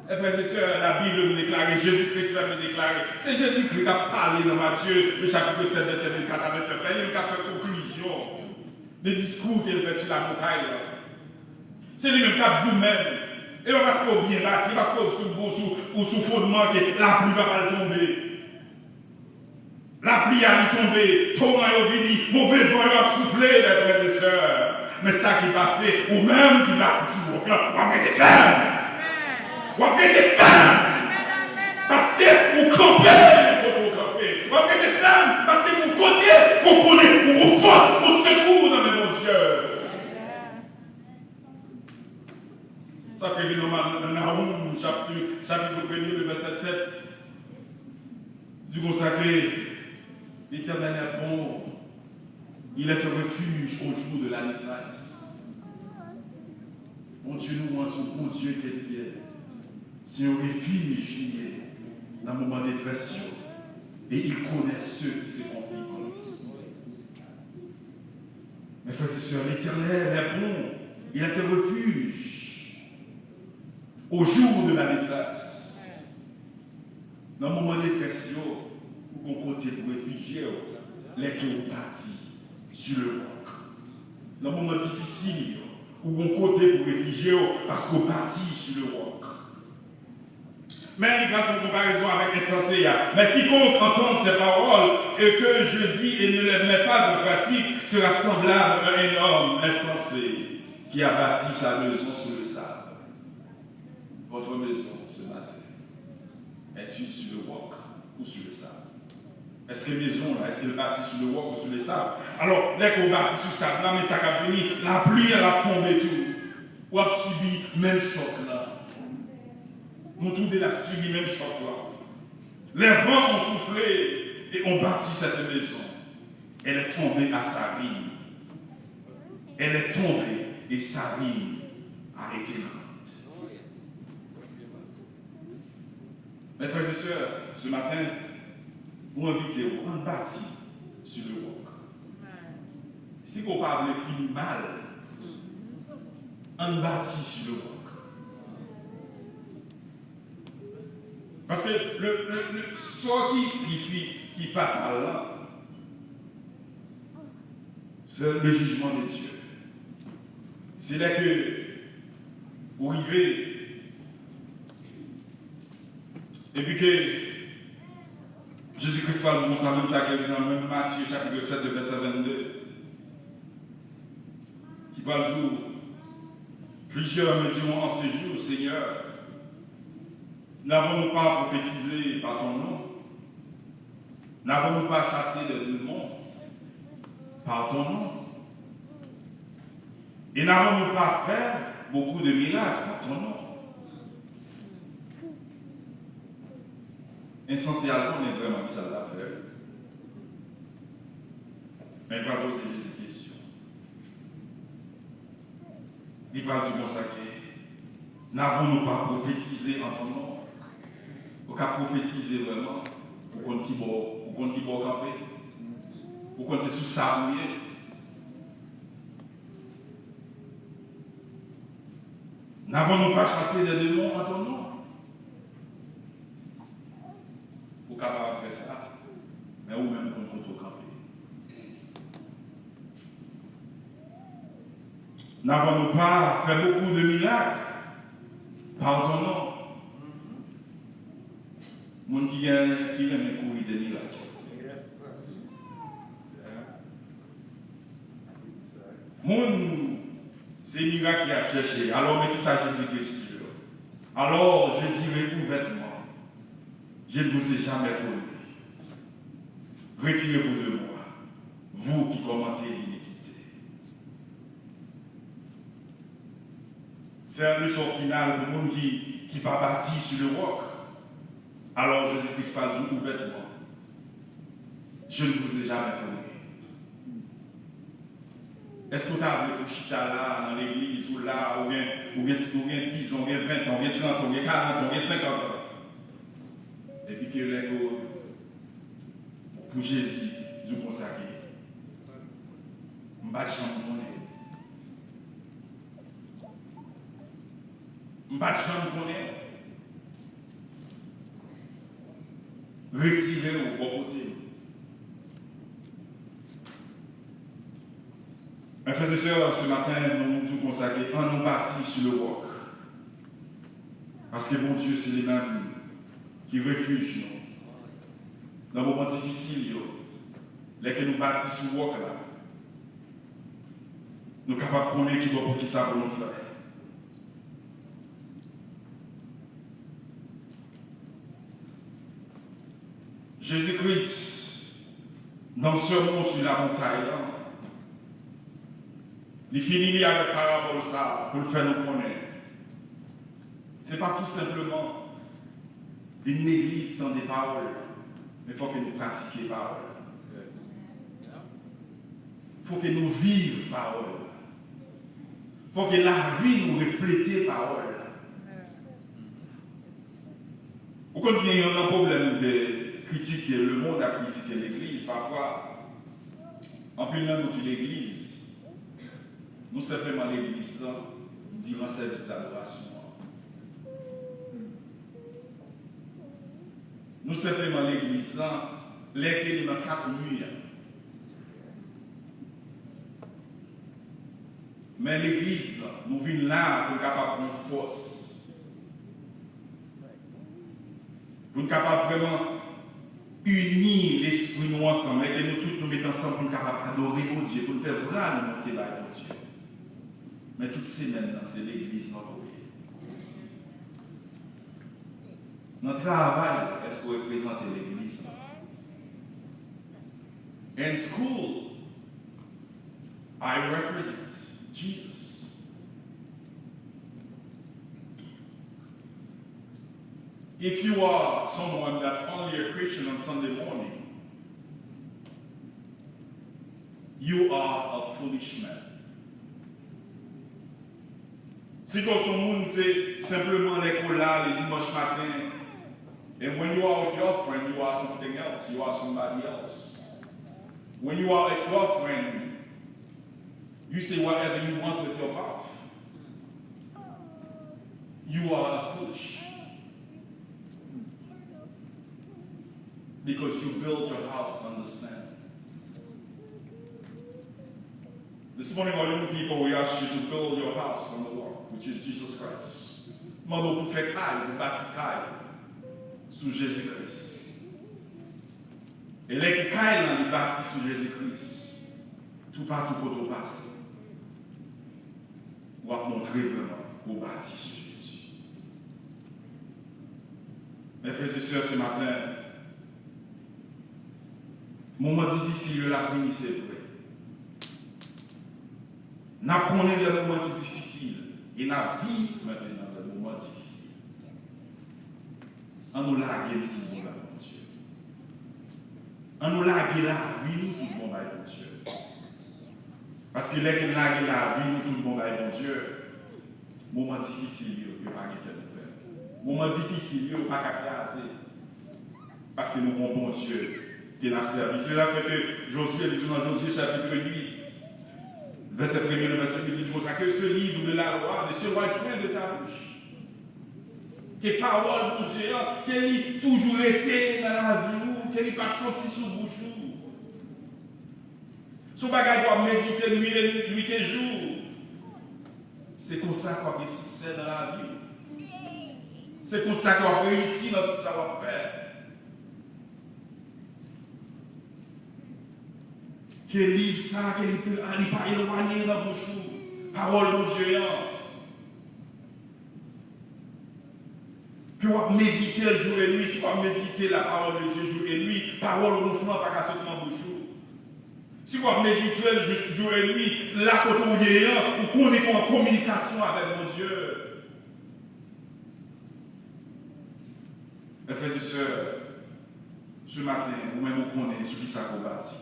E frè e sè, Labib nou deklare, Jezi Kris menm li deklare, se Jezi Kris k ap pale nan Matye, le chapitre sept, verset vingt-quatre à vingt-neuf la, e li menm k ap fè konklizyon de diskou ke l fè sou lamontay la. Se li menm k ap di w menm. E pa paske w byen bati, se paske w sou, w sou, w sou fondman ke lapli pa pral tonbe. Lapli a li tonbe, toran yo vini, move van yo ap soufle, mè frè e sè. Men sa ki pase, ou menm ki bati sou wòk la, w ap rete fèm. W ap rete fèm. Paske ou kanpe kote ou kanpe. W ap rete fèm paske ou kote ke w konnen ou gon fòs, ou gon sekou nan men Bondye. Sa fè ke nan, nan Nahum, chapit, chapit premye, le vèsè sèt, di konsa ke L'Éternel est bon, il est un refuge au jour de la détresse. Bondye nou an, se yon Bondye ke li ye. Se yon refij li ye nan moman detrès yo. Et il connaît ceux qui se confient en lui. Mes frères et sœurs, l'Éternel est bon, il est un refuge au jour de la détresse. Nan moman detrès yo, ou gon kote pou refijye w, lè ke ou bati sur le roc. Nan moman difisil yo, ou gon kote pou refijye w, paske ou bati sur le roc. Men li pral fè yon konparezon avèk ensanse a. Mais quiconque entend ces paroles et que je dis et ne les met pas en pratique sera semblable à un homme insensé qui a bâti sa maison sur le sable. Votre maison ce matin est-il sur le roc ou sur le sable? Èske mezon w la, èske l bati sou le wòk ou sou le sab? Alò, lè ke w bati sou sab la, men sa k ap vini, lapli an ap tonbe tou. W ap sibi menm chòk la. Nou tou de n ap sibi menm chòk la. Les vents ont soufflé et ont bâti cette maison. Elle est tombée à sa rime. Elle est tombée et sa rime a été grande. Mes frères et sœurs, ce matin, mwen envite w, ann bati sur le roc. Si ke w pa vle fini mal, ann bati sur le roc. Paske le, le, le, sa ki, ki, ki, ki fatal la, c'est le jugement de Dieu. Se lè ke ou rive, epi ke Jezi Kris pral di konsa, menm sa ke li di nan menm Matye chapit sèt, vèsè vennde, ki pral di w, plusieurs me diront en ce jour, Seigneur, n'avons-nous pas prophétisé par ton nom? N'avons-nous pas chassé des démons par ton nom? Et n'avons-nous pas fait beaucoup de miracles par ton nom? Ensanse a konnen vrèman ki sa l ta fè. Men l pral poze Jezi kesyon. Li pral di konsa ke, n'avons-nous pas prophétisé en ton nom? Ou ka pwofetize vrèman? Ou konn ki bò, ou konn ki bò w kanpe? Ou konn se sou sa ou ye? N'avons-nous pas chassé des démons en ton nom? Ou kapab fè sa, men ou menm ou konn kote w kanpe. N'avons-nous pas fait beaucoup de miracles par ton nom? Moun ki gen, ki renmen kouri de mirak. Moun, se mirak y ap chèche. Alò, men ki sa Jezi Kris di yo? Alors, je dirai ouvertement, je ne vous ai jamais connu. Retirez-vous de moi, vous qui commettez l'iniquité. Se yon leson final pou moun ki, ki pa bati sur le roc. Alò, Jezi Kris pral di w ouvètman, je ne vous ai jamais connu. Èske w ta vle pou chita la, nan legliz, ou la, ou gen, ou gen, ou gen dizan, ou gen ventan, ou gen trantan, ou gen karantan, ou gen senkantan? Epi ke lè ke w, pou Jezi di w konsa ke, m pa t janm konnen w. M pa t janm konnen w. Retire w bò kote m. Mes frères et sœurs, ce matin, nou di konsa ke ann nou bati sur le roc. Paske Bondye se li menm ki refij nou. Nan moman difisil yo, lè ke nou bati sou wòk la, nou kapab konnen ki bò pou ki sa pou nou fè. Jezi Kris, nan Sermon sur la Montagne la, li fini li avèk parabòl sa a pou l fè nou konnen. Se pa tou senpleman vin legliz, tande pawòl, men fòk nou pratike pawòl. Fò ke nou viv pawòl la. Fò ke lavi nou reflete pawòl la. Ou konn gen yon nan pwoblèm de kritike lemonn ak kritike legliz. Pafwa, anpil nan nou ki legliz, nou senpleman legliz lan diran sèvis dadorasyon an. Nou senpleman legliz lan lè ke nou nan kat mi an. Men legliz lan, nou vin la pou n kapab pran fòs. Pou n kapab vrèman ini lespri nou ansanm, lè ke nou tout nou met ansanm pou n kapab adore Bondye, pou n fè vwa nou monte bay Bondye. Men tout semèn nan, se legliz lan pou ye. Nan travay, èske w reprezante legliz lan? In school, I represent Jesus. If you are someone that's only a Christian on Sunday morning, you are a foolish man. Si w se yon moun, se senpleman lè ke w la le dimanch maten, and when you are with your friend, you are something else, you are somebody else. When you are with your friend, you say whatever you want with your mouth. You are a foolish. Because you build your house on the sand. This morning, our young people, we ask you to build your house on the rock, which is Jesus Christ. Mande w pou fè kay, pou bati kay sou Jezi Kris. E lè ke kay lan li bati sou Jezi Kris, toupatou kote w pase, w ap montre vrèman ke w bati sou Jezi. Mes frères et sœurs, ce matin, moman difisil yo l ap vini, se vre. N ap konnen de moman ki difisil, e n ap viv mentnan de moman difisil. Ann nou lage nou tout bon bay Bondye. Ann nou lage lavi nou tout bon bay Bondye. Paske lè ke n lage lavi nou tout bon bay Bondye, moman difisil yo, yo pa gen kè pou pè. Moman difisil yo, yo pa ka kraze. Paske nou gon Bondye ke n ap sèvi. Se sa k fè ke Jozye, li di nan Jozye chapit uit, vèsè premye, nan vèsè uit, li di konsa, que ce livre de la loi ne s'éloigne point de ta bouche. Ke pawòl Bondye an, ke li toujou rete nan lavi ou, ke li pa soti sou bouch ou. Se yon bagay ke w ap medite nuit e, nuit e jou. Se konsa ke w ap gen siksè nan lavi w. Se konsa ke w ap reyisi nan tout sa w ap fè. Ke liv sa, ke li pa, li pa elwanye nan bouch ou. Pawòl Bondye an. Ke w ap medite l jou e nwi. Si w ap medite la parole de Dieu jou e nwi, pawòl gonflan pa ka sot nan bouch ou. Si w ap medite l jou, jou e nwi, la kote w ye an, ou konnen ke w an kominikasyon avèk Bondye. Mes frères et sœurs, ce matin, ou menm ou konnen sou kisa ke w bati.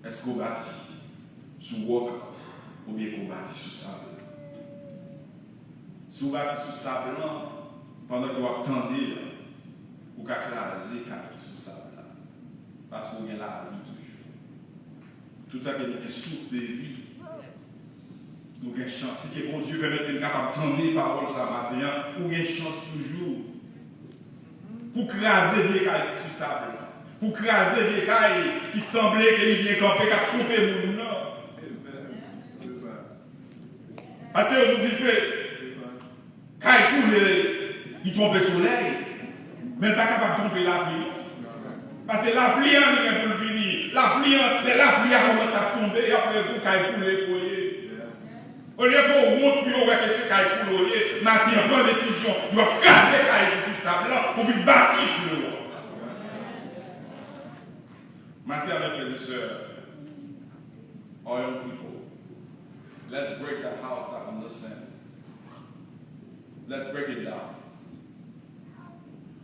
Èske w bati sou wòk oubyen ke w bati sou sab? Si w bati sou sab lan, pandan ke w ap tande a, ou ka kraze kay ki sou sab la. Paske w gen lavi toujou. Toutan ke nou gen souf de vi, nou gen chans. Si ke Bondye pèmèt ke n kapab tande pawòl sa maten an, ou gen chans toujou. Pou kraze vye kay ki sou sab la. Pou kraze vye kay ki sanble ke li byen kanpe, k ap twonpe moun nan. Paske yo di se kay koule, li twonpe solèy, men l pa kapab twonpe lapli non. Paske lapli an li gen pou l vini. Lapli an, lè lapli a kòmanse ap tonbe, y ap wè gon kay koule ke w ye. Olye ke w wont pou yo wè ke se kay koule w ye, maten an pran desizyon, yo ap kraze kay ki sou sab lan pou vin bati sou yo. Maten an, mes frères et sœurs, our young people, let's break that house that on the sand. Let's break it down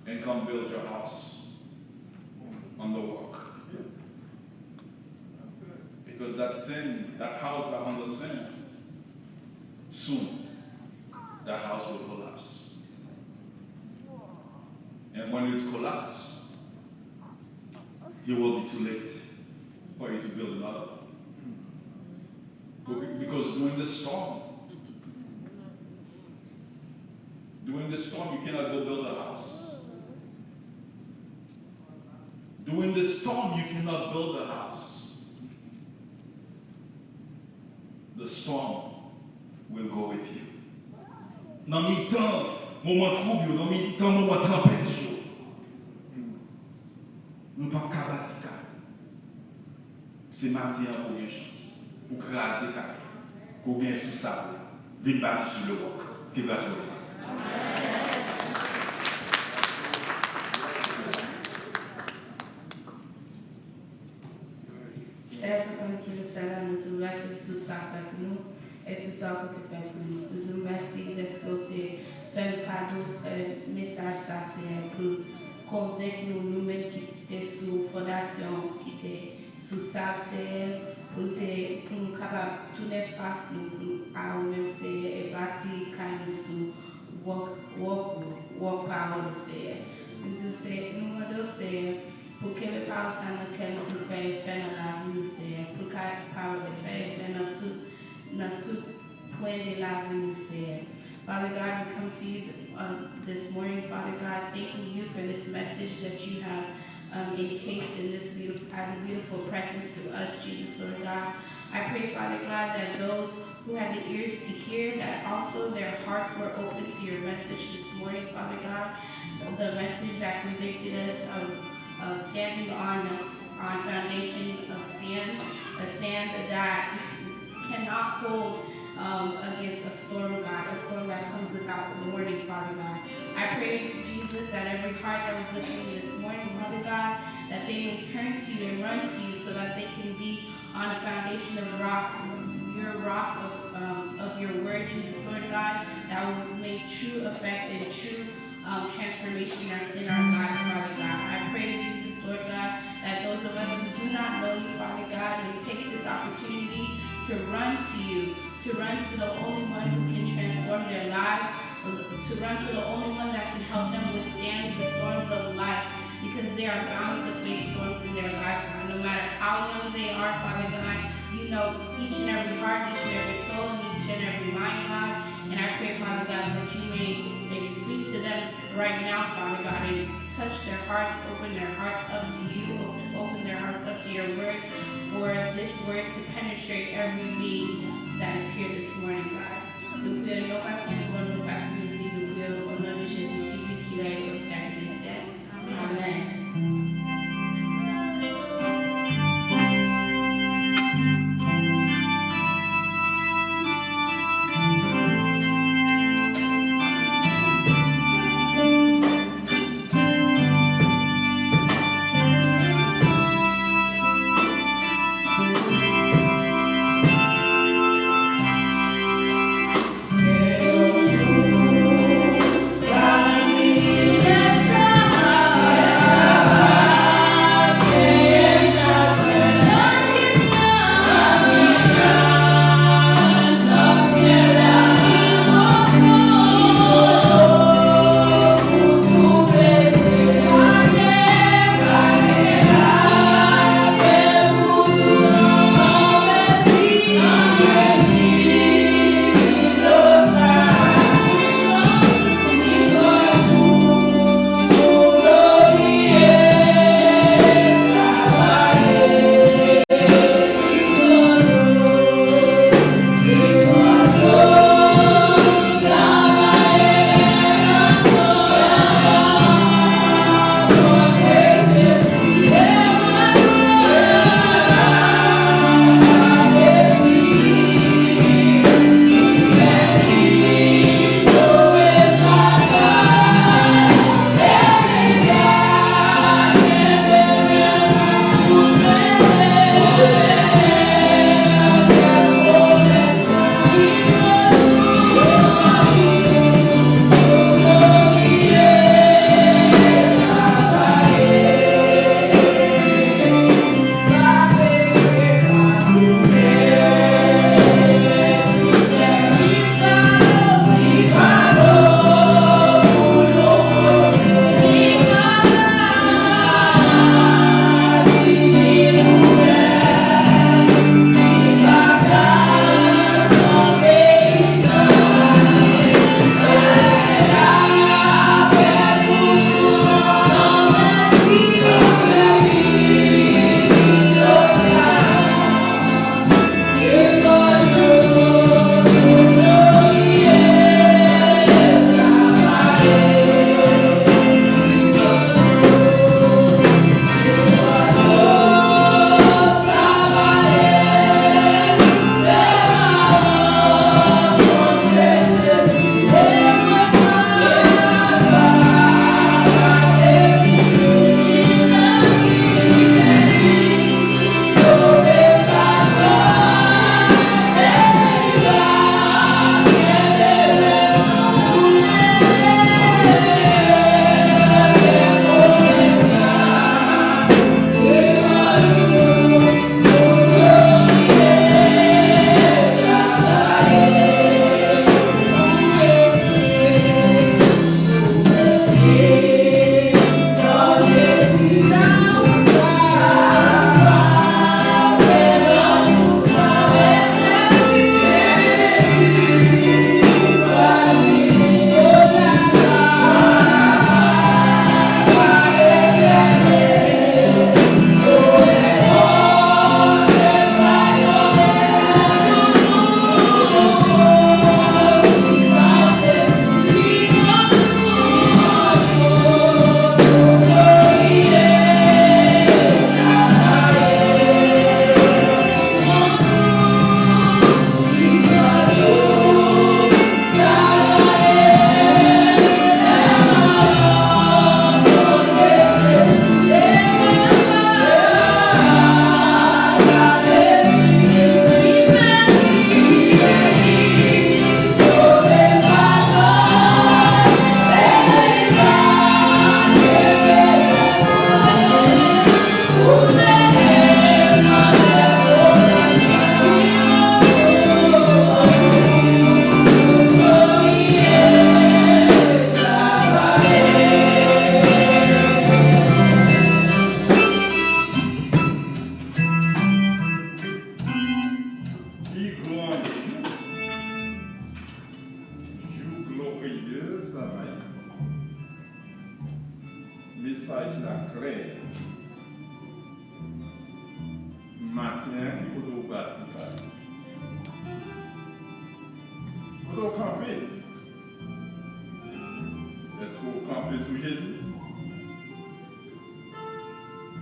and come build your house on the rock. Because that sand, that house that on the sand, soon that house will collapse. And when it collapses, it will be too late for you to build another one. Because during the storm, during the storm, you cannot go build a house. During the storm, you cannot build a house. The storm will go with you. Nan mitan moman twoub yo, nan mitan moman tanpèt yo, nou p ap ka bati kay. Se maten an pou w gen chans pou w kraze kay pou w gen sou sab la. Vin bati sou le wòk. Ke gras Bondye. Sè, pou trankilisè la, nou di w mèsi pou tout sa w fè pou nou e tout sa w konte fè pou nou. Nou di w mèsi dèske w te fè n kado mesaj sa, Seyè, pou l konvenk nou, nou menm ki te sou fondasyon, ki te sou sa, Seyè, pou n te, pou nou kapab tounen fas nou pou, a ou menm, Seyè, e bati kay nou sou wòk, wòk ou, wòk pawòl ou, Seyè. Nou di w, Seyè, nou mande w, Seyè, pou kenbe pawòl sa nan kè nou, pou l fè efè nan lavi nou, Seyè, pou l ka pawòl fè efè nan tout, nan tout pwen de lavi nou, Seyè. Father God, we come to you um, this morning, Father God, thanking you for this message that you have um, encased in this beautiful, as a beautiful present to us, Jesus, Lord God. I pray, Father God, that those who have the ears to hear, that also their hearts were open to your message this morning, Father God. The message that convicted us of, of standing on, on foundation of sand, a sand that cannot hold um, against a storm, God, a storm that comes without warning, Father God. I pray, Jesus, that every heart that was listening this morning, Father God, that they may turn to you and run to you so that they can be on a foundation of rock, your rock of, um, of your word, Jesus, Lord God, that will make true effect and true um, transformation in our, in our lives, Father God. I pray, Jesus, Lord God, that those of us who do not know you, Father God, may take this opportunity to run to you, to run to the only one who can transform their lives, to run to the only one that can help them withstand the storms of life, because they are bound to face storms in their lives, God. No matter how young they are, Father God, you know each and every heart, each and every soul, and each and every mind, God. And I pray, Father God, that you may speak to them right now, Father God, and touch their hearts, open their hearts up to you, open, open their hearts up to your word, for this word to penetrate every being that is here this morning, God. Nou priye non paske nou bon, non paske nou di, nou priye o non de Jezi ki vin, ki rèy o syèk dè syèk. Amèn. w kanpe? Èske w kanpe sou Jezi?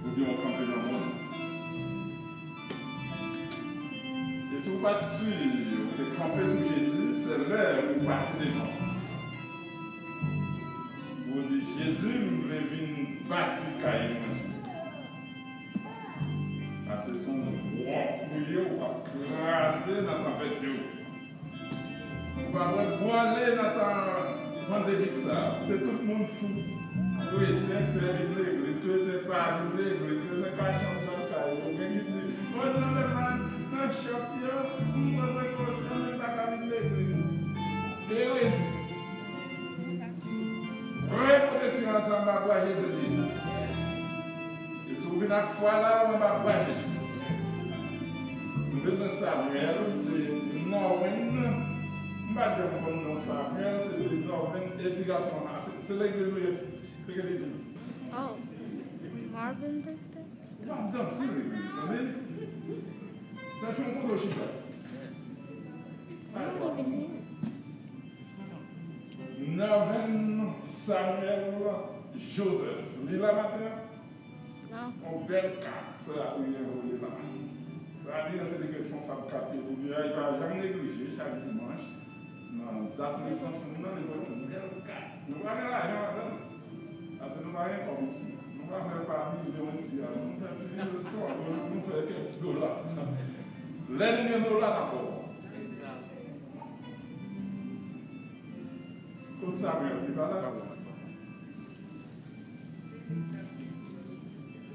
Oubyen w kanpe nan mòn? E si w pa t si w te kanpe sou Jezi, se lè ou pase devan. Ou di, Jezi, m vle vin bati kay mwen sou ou. Paske se yon wòk ou ye, ou p ap kraze nan tanpèt yo. Ou pa wè branle nan tan pandemik sa a, kote tout moun fou. Kretyen pè vin legliz, kretyen pa vin legliz, kretyen kache anndan kay yo. Gen ki di, mwen nan men mal nan chòp yo, m pran prekosyon, men m pa ka vin legliz. Erezi. Vrè pwotestan an se anba bra Jezi li ye. E si w vin ak fwa la, w anba bra Jezi. Nou bezwen Samuel, se Norwen. M pa t janm konn non Samuel, se te Norwen, e ti gason an, se, se legliz ou ye, se ke li di. Oh, Marvin Victor? W ap danse legliz, tande? Nan fè yon kote w chita. I don't even hear. Norven Samuel Joseph. Li la maten an? Non. Yon bèl kat sa ou gen pou li la. Sa li an se li responsab kat yo pou li a, li pa janm neglije chak dimanch. Nan dat nesans moun nan, li voye yon bèl kat. Nou pa gen lajan ladan l. Paske nou pa gen kòb isi. Nou pa fè pa milyon isi a. Nou fè ti struggle, nou fè kèk dola. Lè nou gen dola, n ap wè w. Kot Samuel? Li pa la?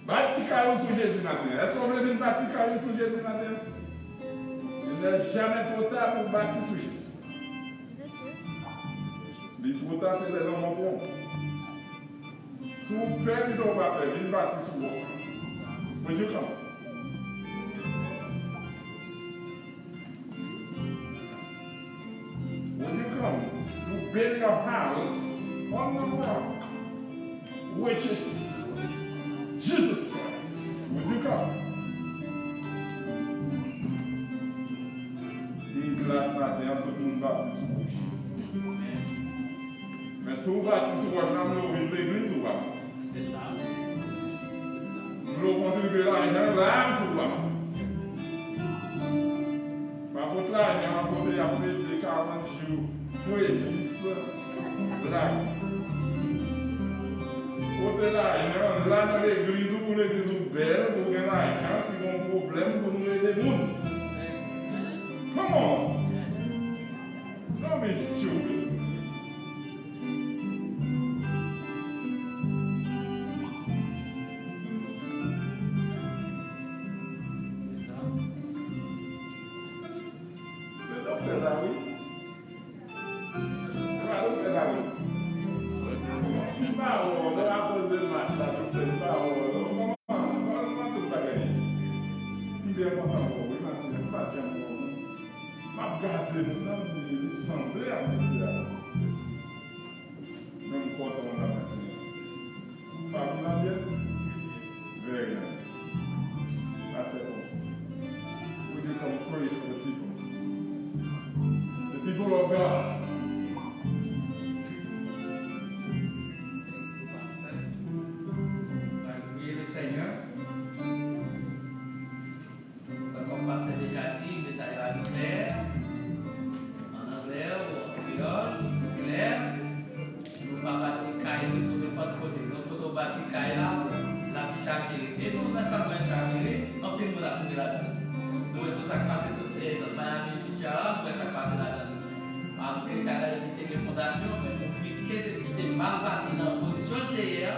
Bati kay ou sou Jezi maten an. Èske w vle vin bati kay ou sou Jezi maten an? Il n'est jamais trop tard pou w bati sou Jezi. Li twò ta, se lè lanmò pran w. Si w pè, pito w pa pè, vin bati sou wòk. Would you come? Would you come to build your house on the rock, which is Jesus Christ? Would you come? M glad maten an tout moun bati sou wòch. Men si w bati sou wòch la, m vle w vin legliz ou pa. M vle w kontribye lajan la, si w pa. Pa pot lajan an kote y ap fete karant jou premis la. Pote lajan la nan legliz ou pou legliz ou bèl, pou gen lajan, si gen yon pwoblèm pou nou ede moun. Come on! Don't be stupid. Se doktè la, wi. Se pa doktè la, wi. M pa wè w, lè akoz de mas la, doktè, m pa wè w, non. Kòman, kòman tout bagay ye? M byen kontan wè w, wi, maten, m pa t janm wè w, non. M ap gade moun nan, m di, li sanble ak doktè a. Men m kontan w la maten an. Family la byen? Very nice. That's it. Would you come pray for the people? The people of God. Pastè, nou pral priye le Seigneur. Tankou pastè deja di, mesaj la li klè, an anglè ou an kreyòl, li klè. Nou pa bati kay nou sou nenpòt kote. Yon kote w bati kay la, l ap chavire. E nou wè sa pral chavire, anpil moun ap mouri ladan l. Nou wè sa k pase sot, eh, sot Miami Beach la, nou wè sa k pase ladan l. Malgre kay la yo di te gen fondasyon, men nou fike se li te mal bati nan pozisyon l te ye a.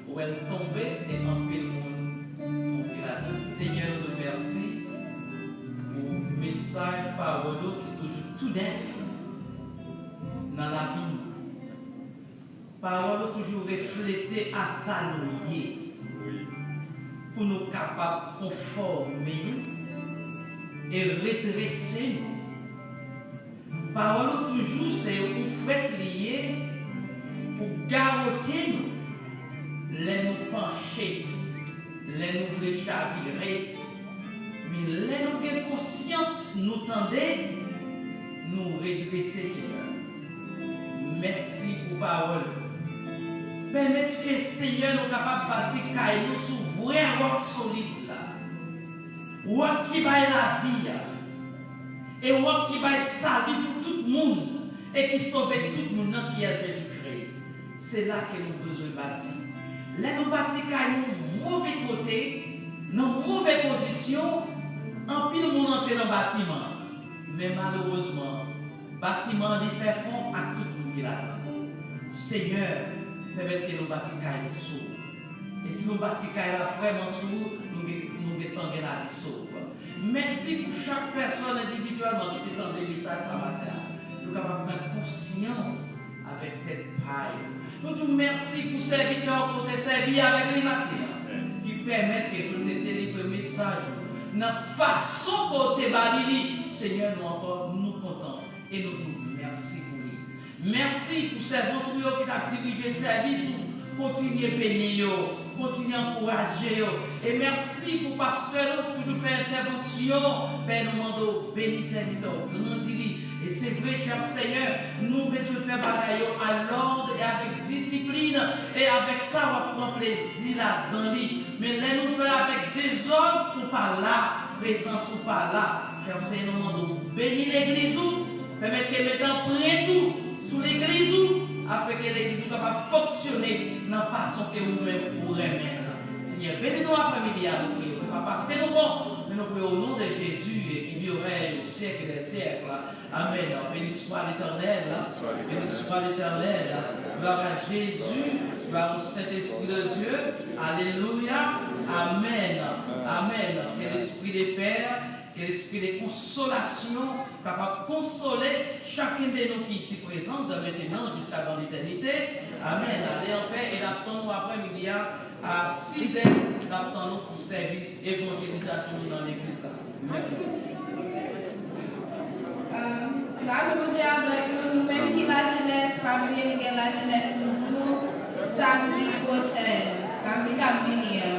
Ou wè l tonbe e anpil moun mouri ladan l. Senyè, nou di w mèsi pou mesaj pawòl ou ki toujou tou nèf nan lavi nou. Pawòl ou toujou reflete a sa nou ye, pou nou kapab konfòme nou e redrese nou. Pawòl ou toujou se yon frèt li ye pou gawote nou lè nou panche, lè nou vle chavire. Men lè nou gen konsyans nou tande, Nou redrese, Senyè. Mèsi pou pawòl ou. Pèmèt ke, Senyè, nou kapab bati kay nou sou vrè wòk solid la. Wòk ki bay lavi a. E wòk ki bay sali pou tout moun e ki sove tout moun nan, ki se Jezikri. Se la ke nou bezwen bati. Lè nou bati kay nou move kote, nan move pozisyon, anpil moun antre nan batiman. Men malerezman, batiman an li fè fon ak tout moun ki ladan l. Senyè, pèmèt ke nou bati kay nou sou ou. E si nou bati kay la vrèman sou ou, nou gen, nou gentan gen lavi sov. Mèsi pou chak pèsòn endividyèlman ki te tande mesaj sa maten an. Nou kapab pran konsyans avèk tèt pa yo. Nou di w mèsi pou sèvitè w ke w te sèvi avèk li maten an, ki pèmèt ke nou te delivre mesaj ou nan fason ke w te ba li li. Senyè, nou ankò, nou kontan e nou di w mèsi pou li. Mèsi pou sèvant ou yo ki t ap dirije sèvis ou. Kontinye beni yo, kontinye ankouraje yo. E mèsi pou pastè nou ki toujou fè entèvansyon. Pè, nou mande w beni sèvitè w, grandi li. E se vre, chè Senyè, nou bezwen fè bagay yo a lòd e avèk disiplin, e avèk sa w ap pran plezi ladan li. Men lè nou fè l avèk dezòd, ou pa la, prezans ou pa la. Chè Senyè, nou mande w beni legliz ou, pèmèt ke mete anprent ou sou legliz ou, afin ke legliz ou kapab fonksyone nan fason ke ou menm ou renmen l. Senyè, beni nou aprèmidi a, nou priye w. Se pa paske nou bon, men nou priye w o non de Jezi, e ki viv e règne au siècle des siècles. Amen. Béni soit l'Éternel. Béni soit l'Éternel. Gloire à Jésus. Gloire au Saint-Esprit de Dieu. Alléluia. Amen. Amen. Ke lespri de pè, ke lespri de konsolasyon kapab konsole chacun de nous qui ici présent, de maintenant jusqu'à dans l'éternité. Amen. Ale an pè e n ap tann nou aprèmidi a, a sizè, n ap tann nou pou sèvis evanjelizasyon nou nan legliz la. Mèsi. Lavi Bondye avèk nou, nou menm ki lajenès, pa bliye nou gen lajenès sou Zoom, samdi pwochen, samdi k ap vini an.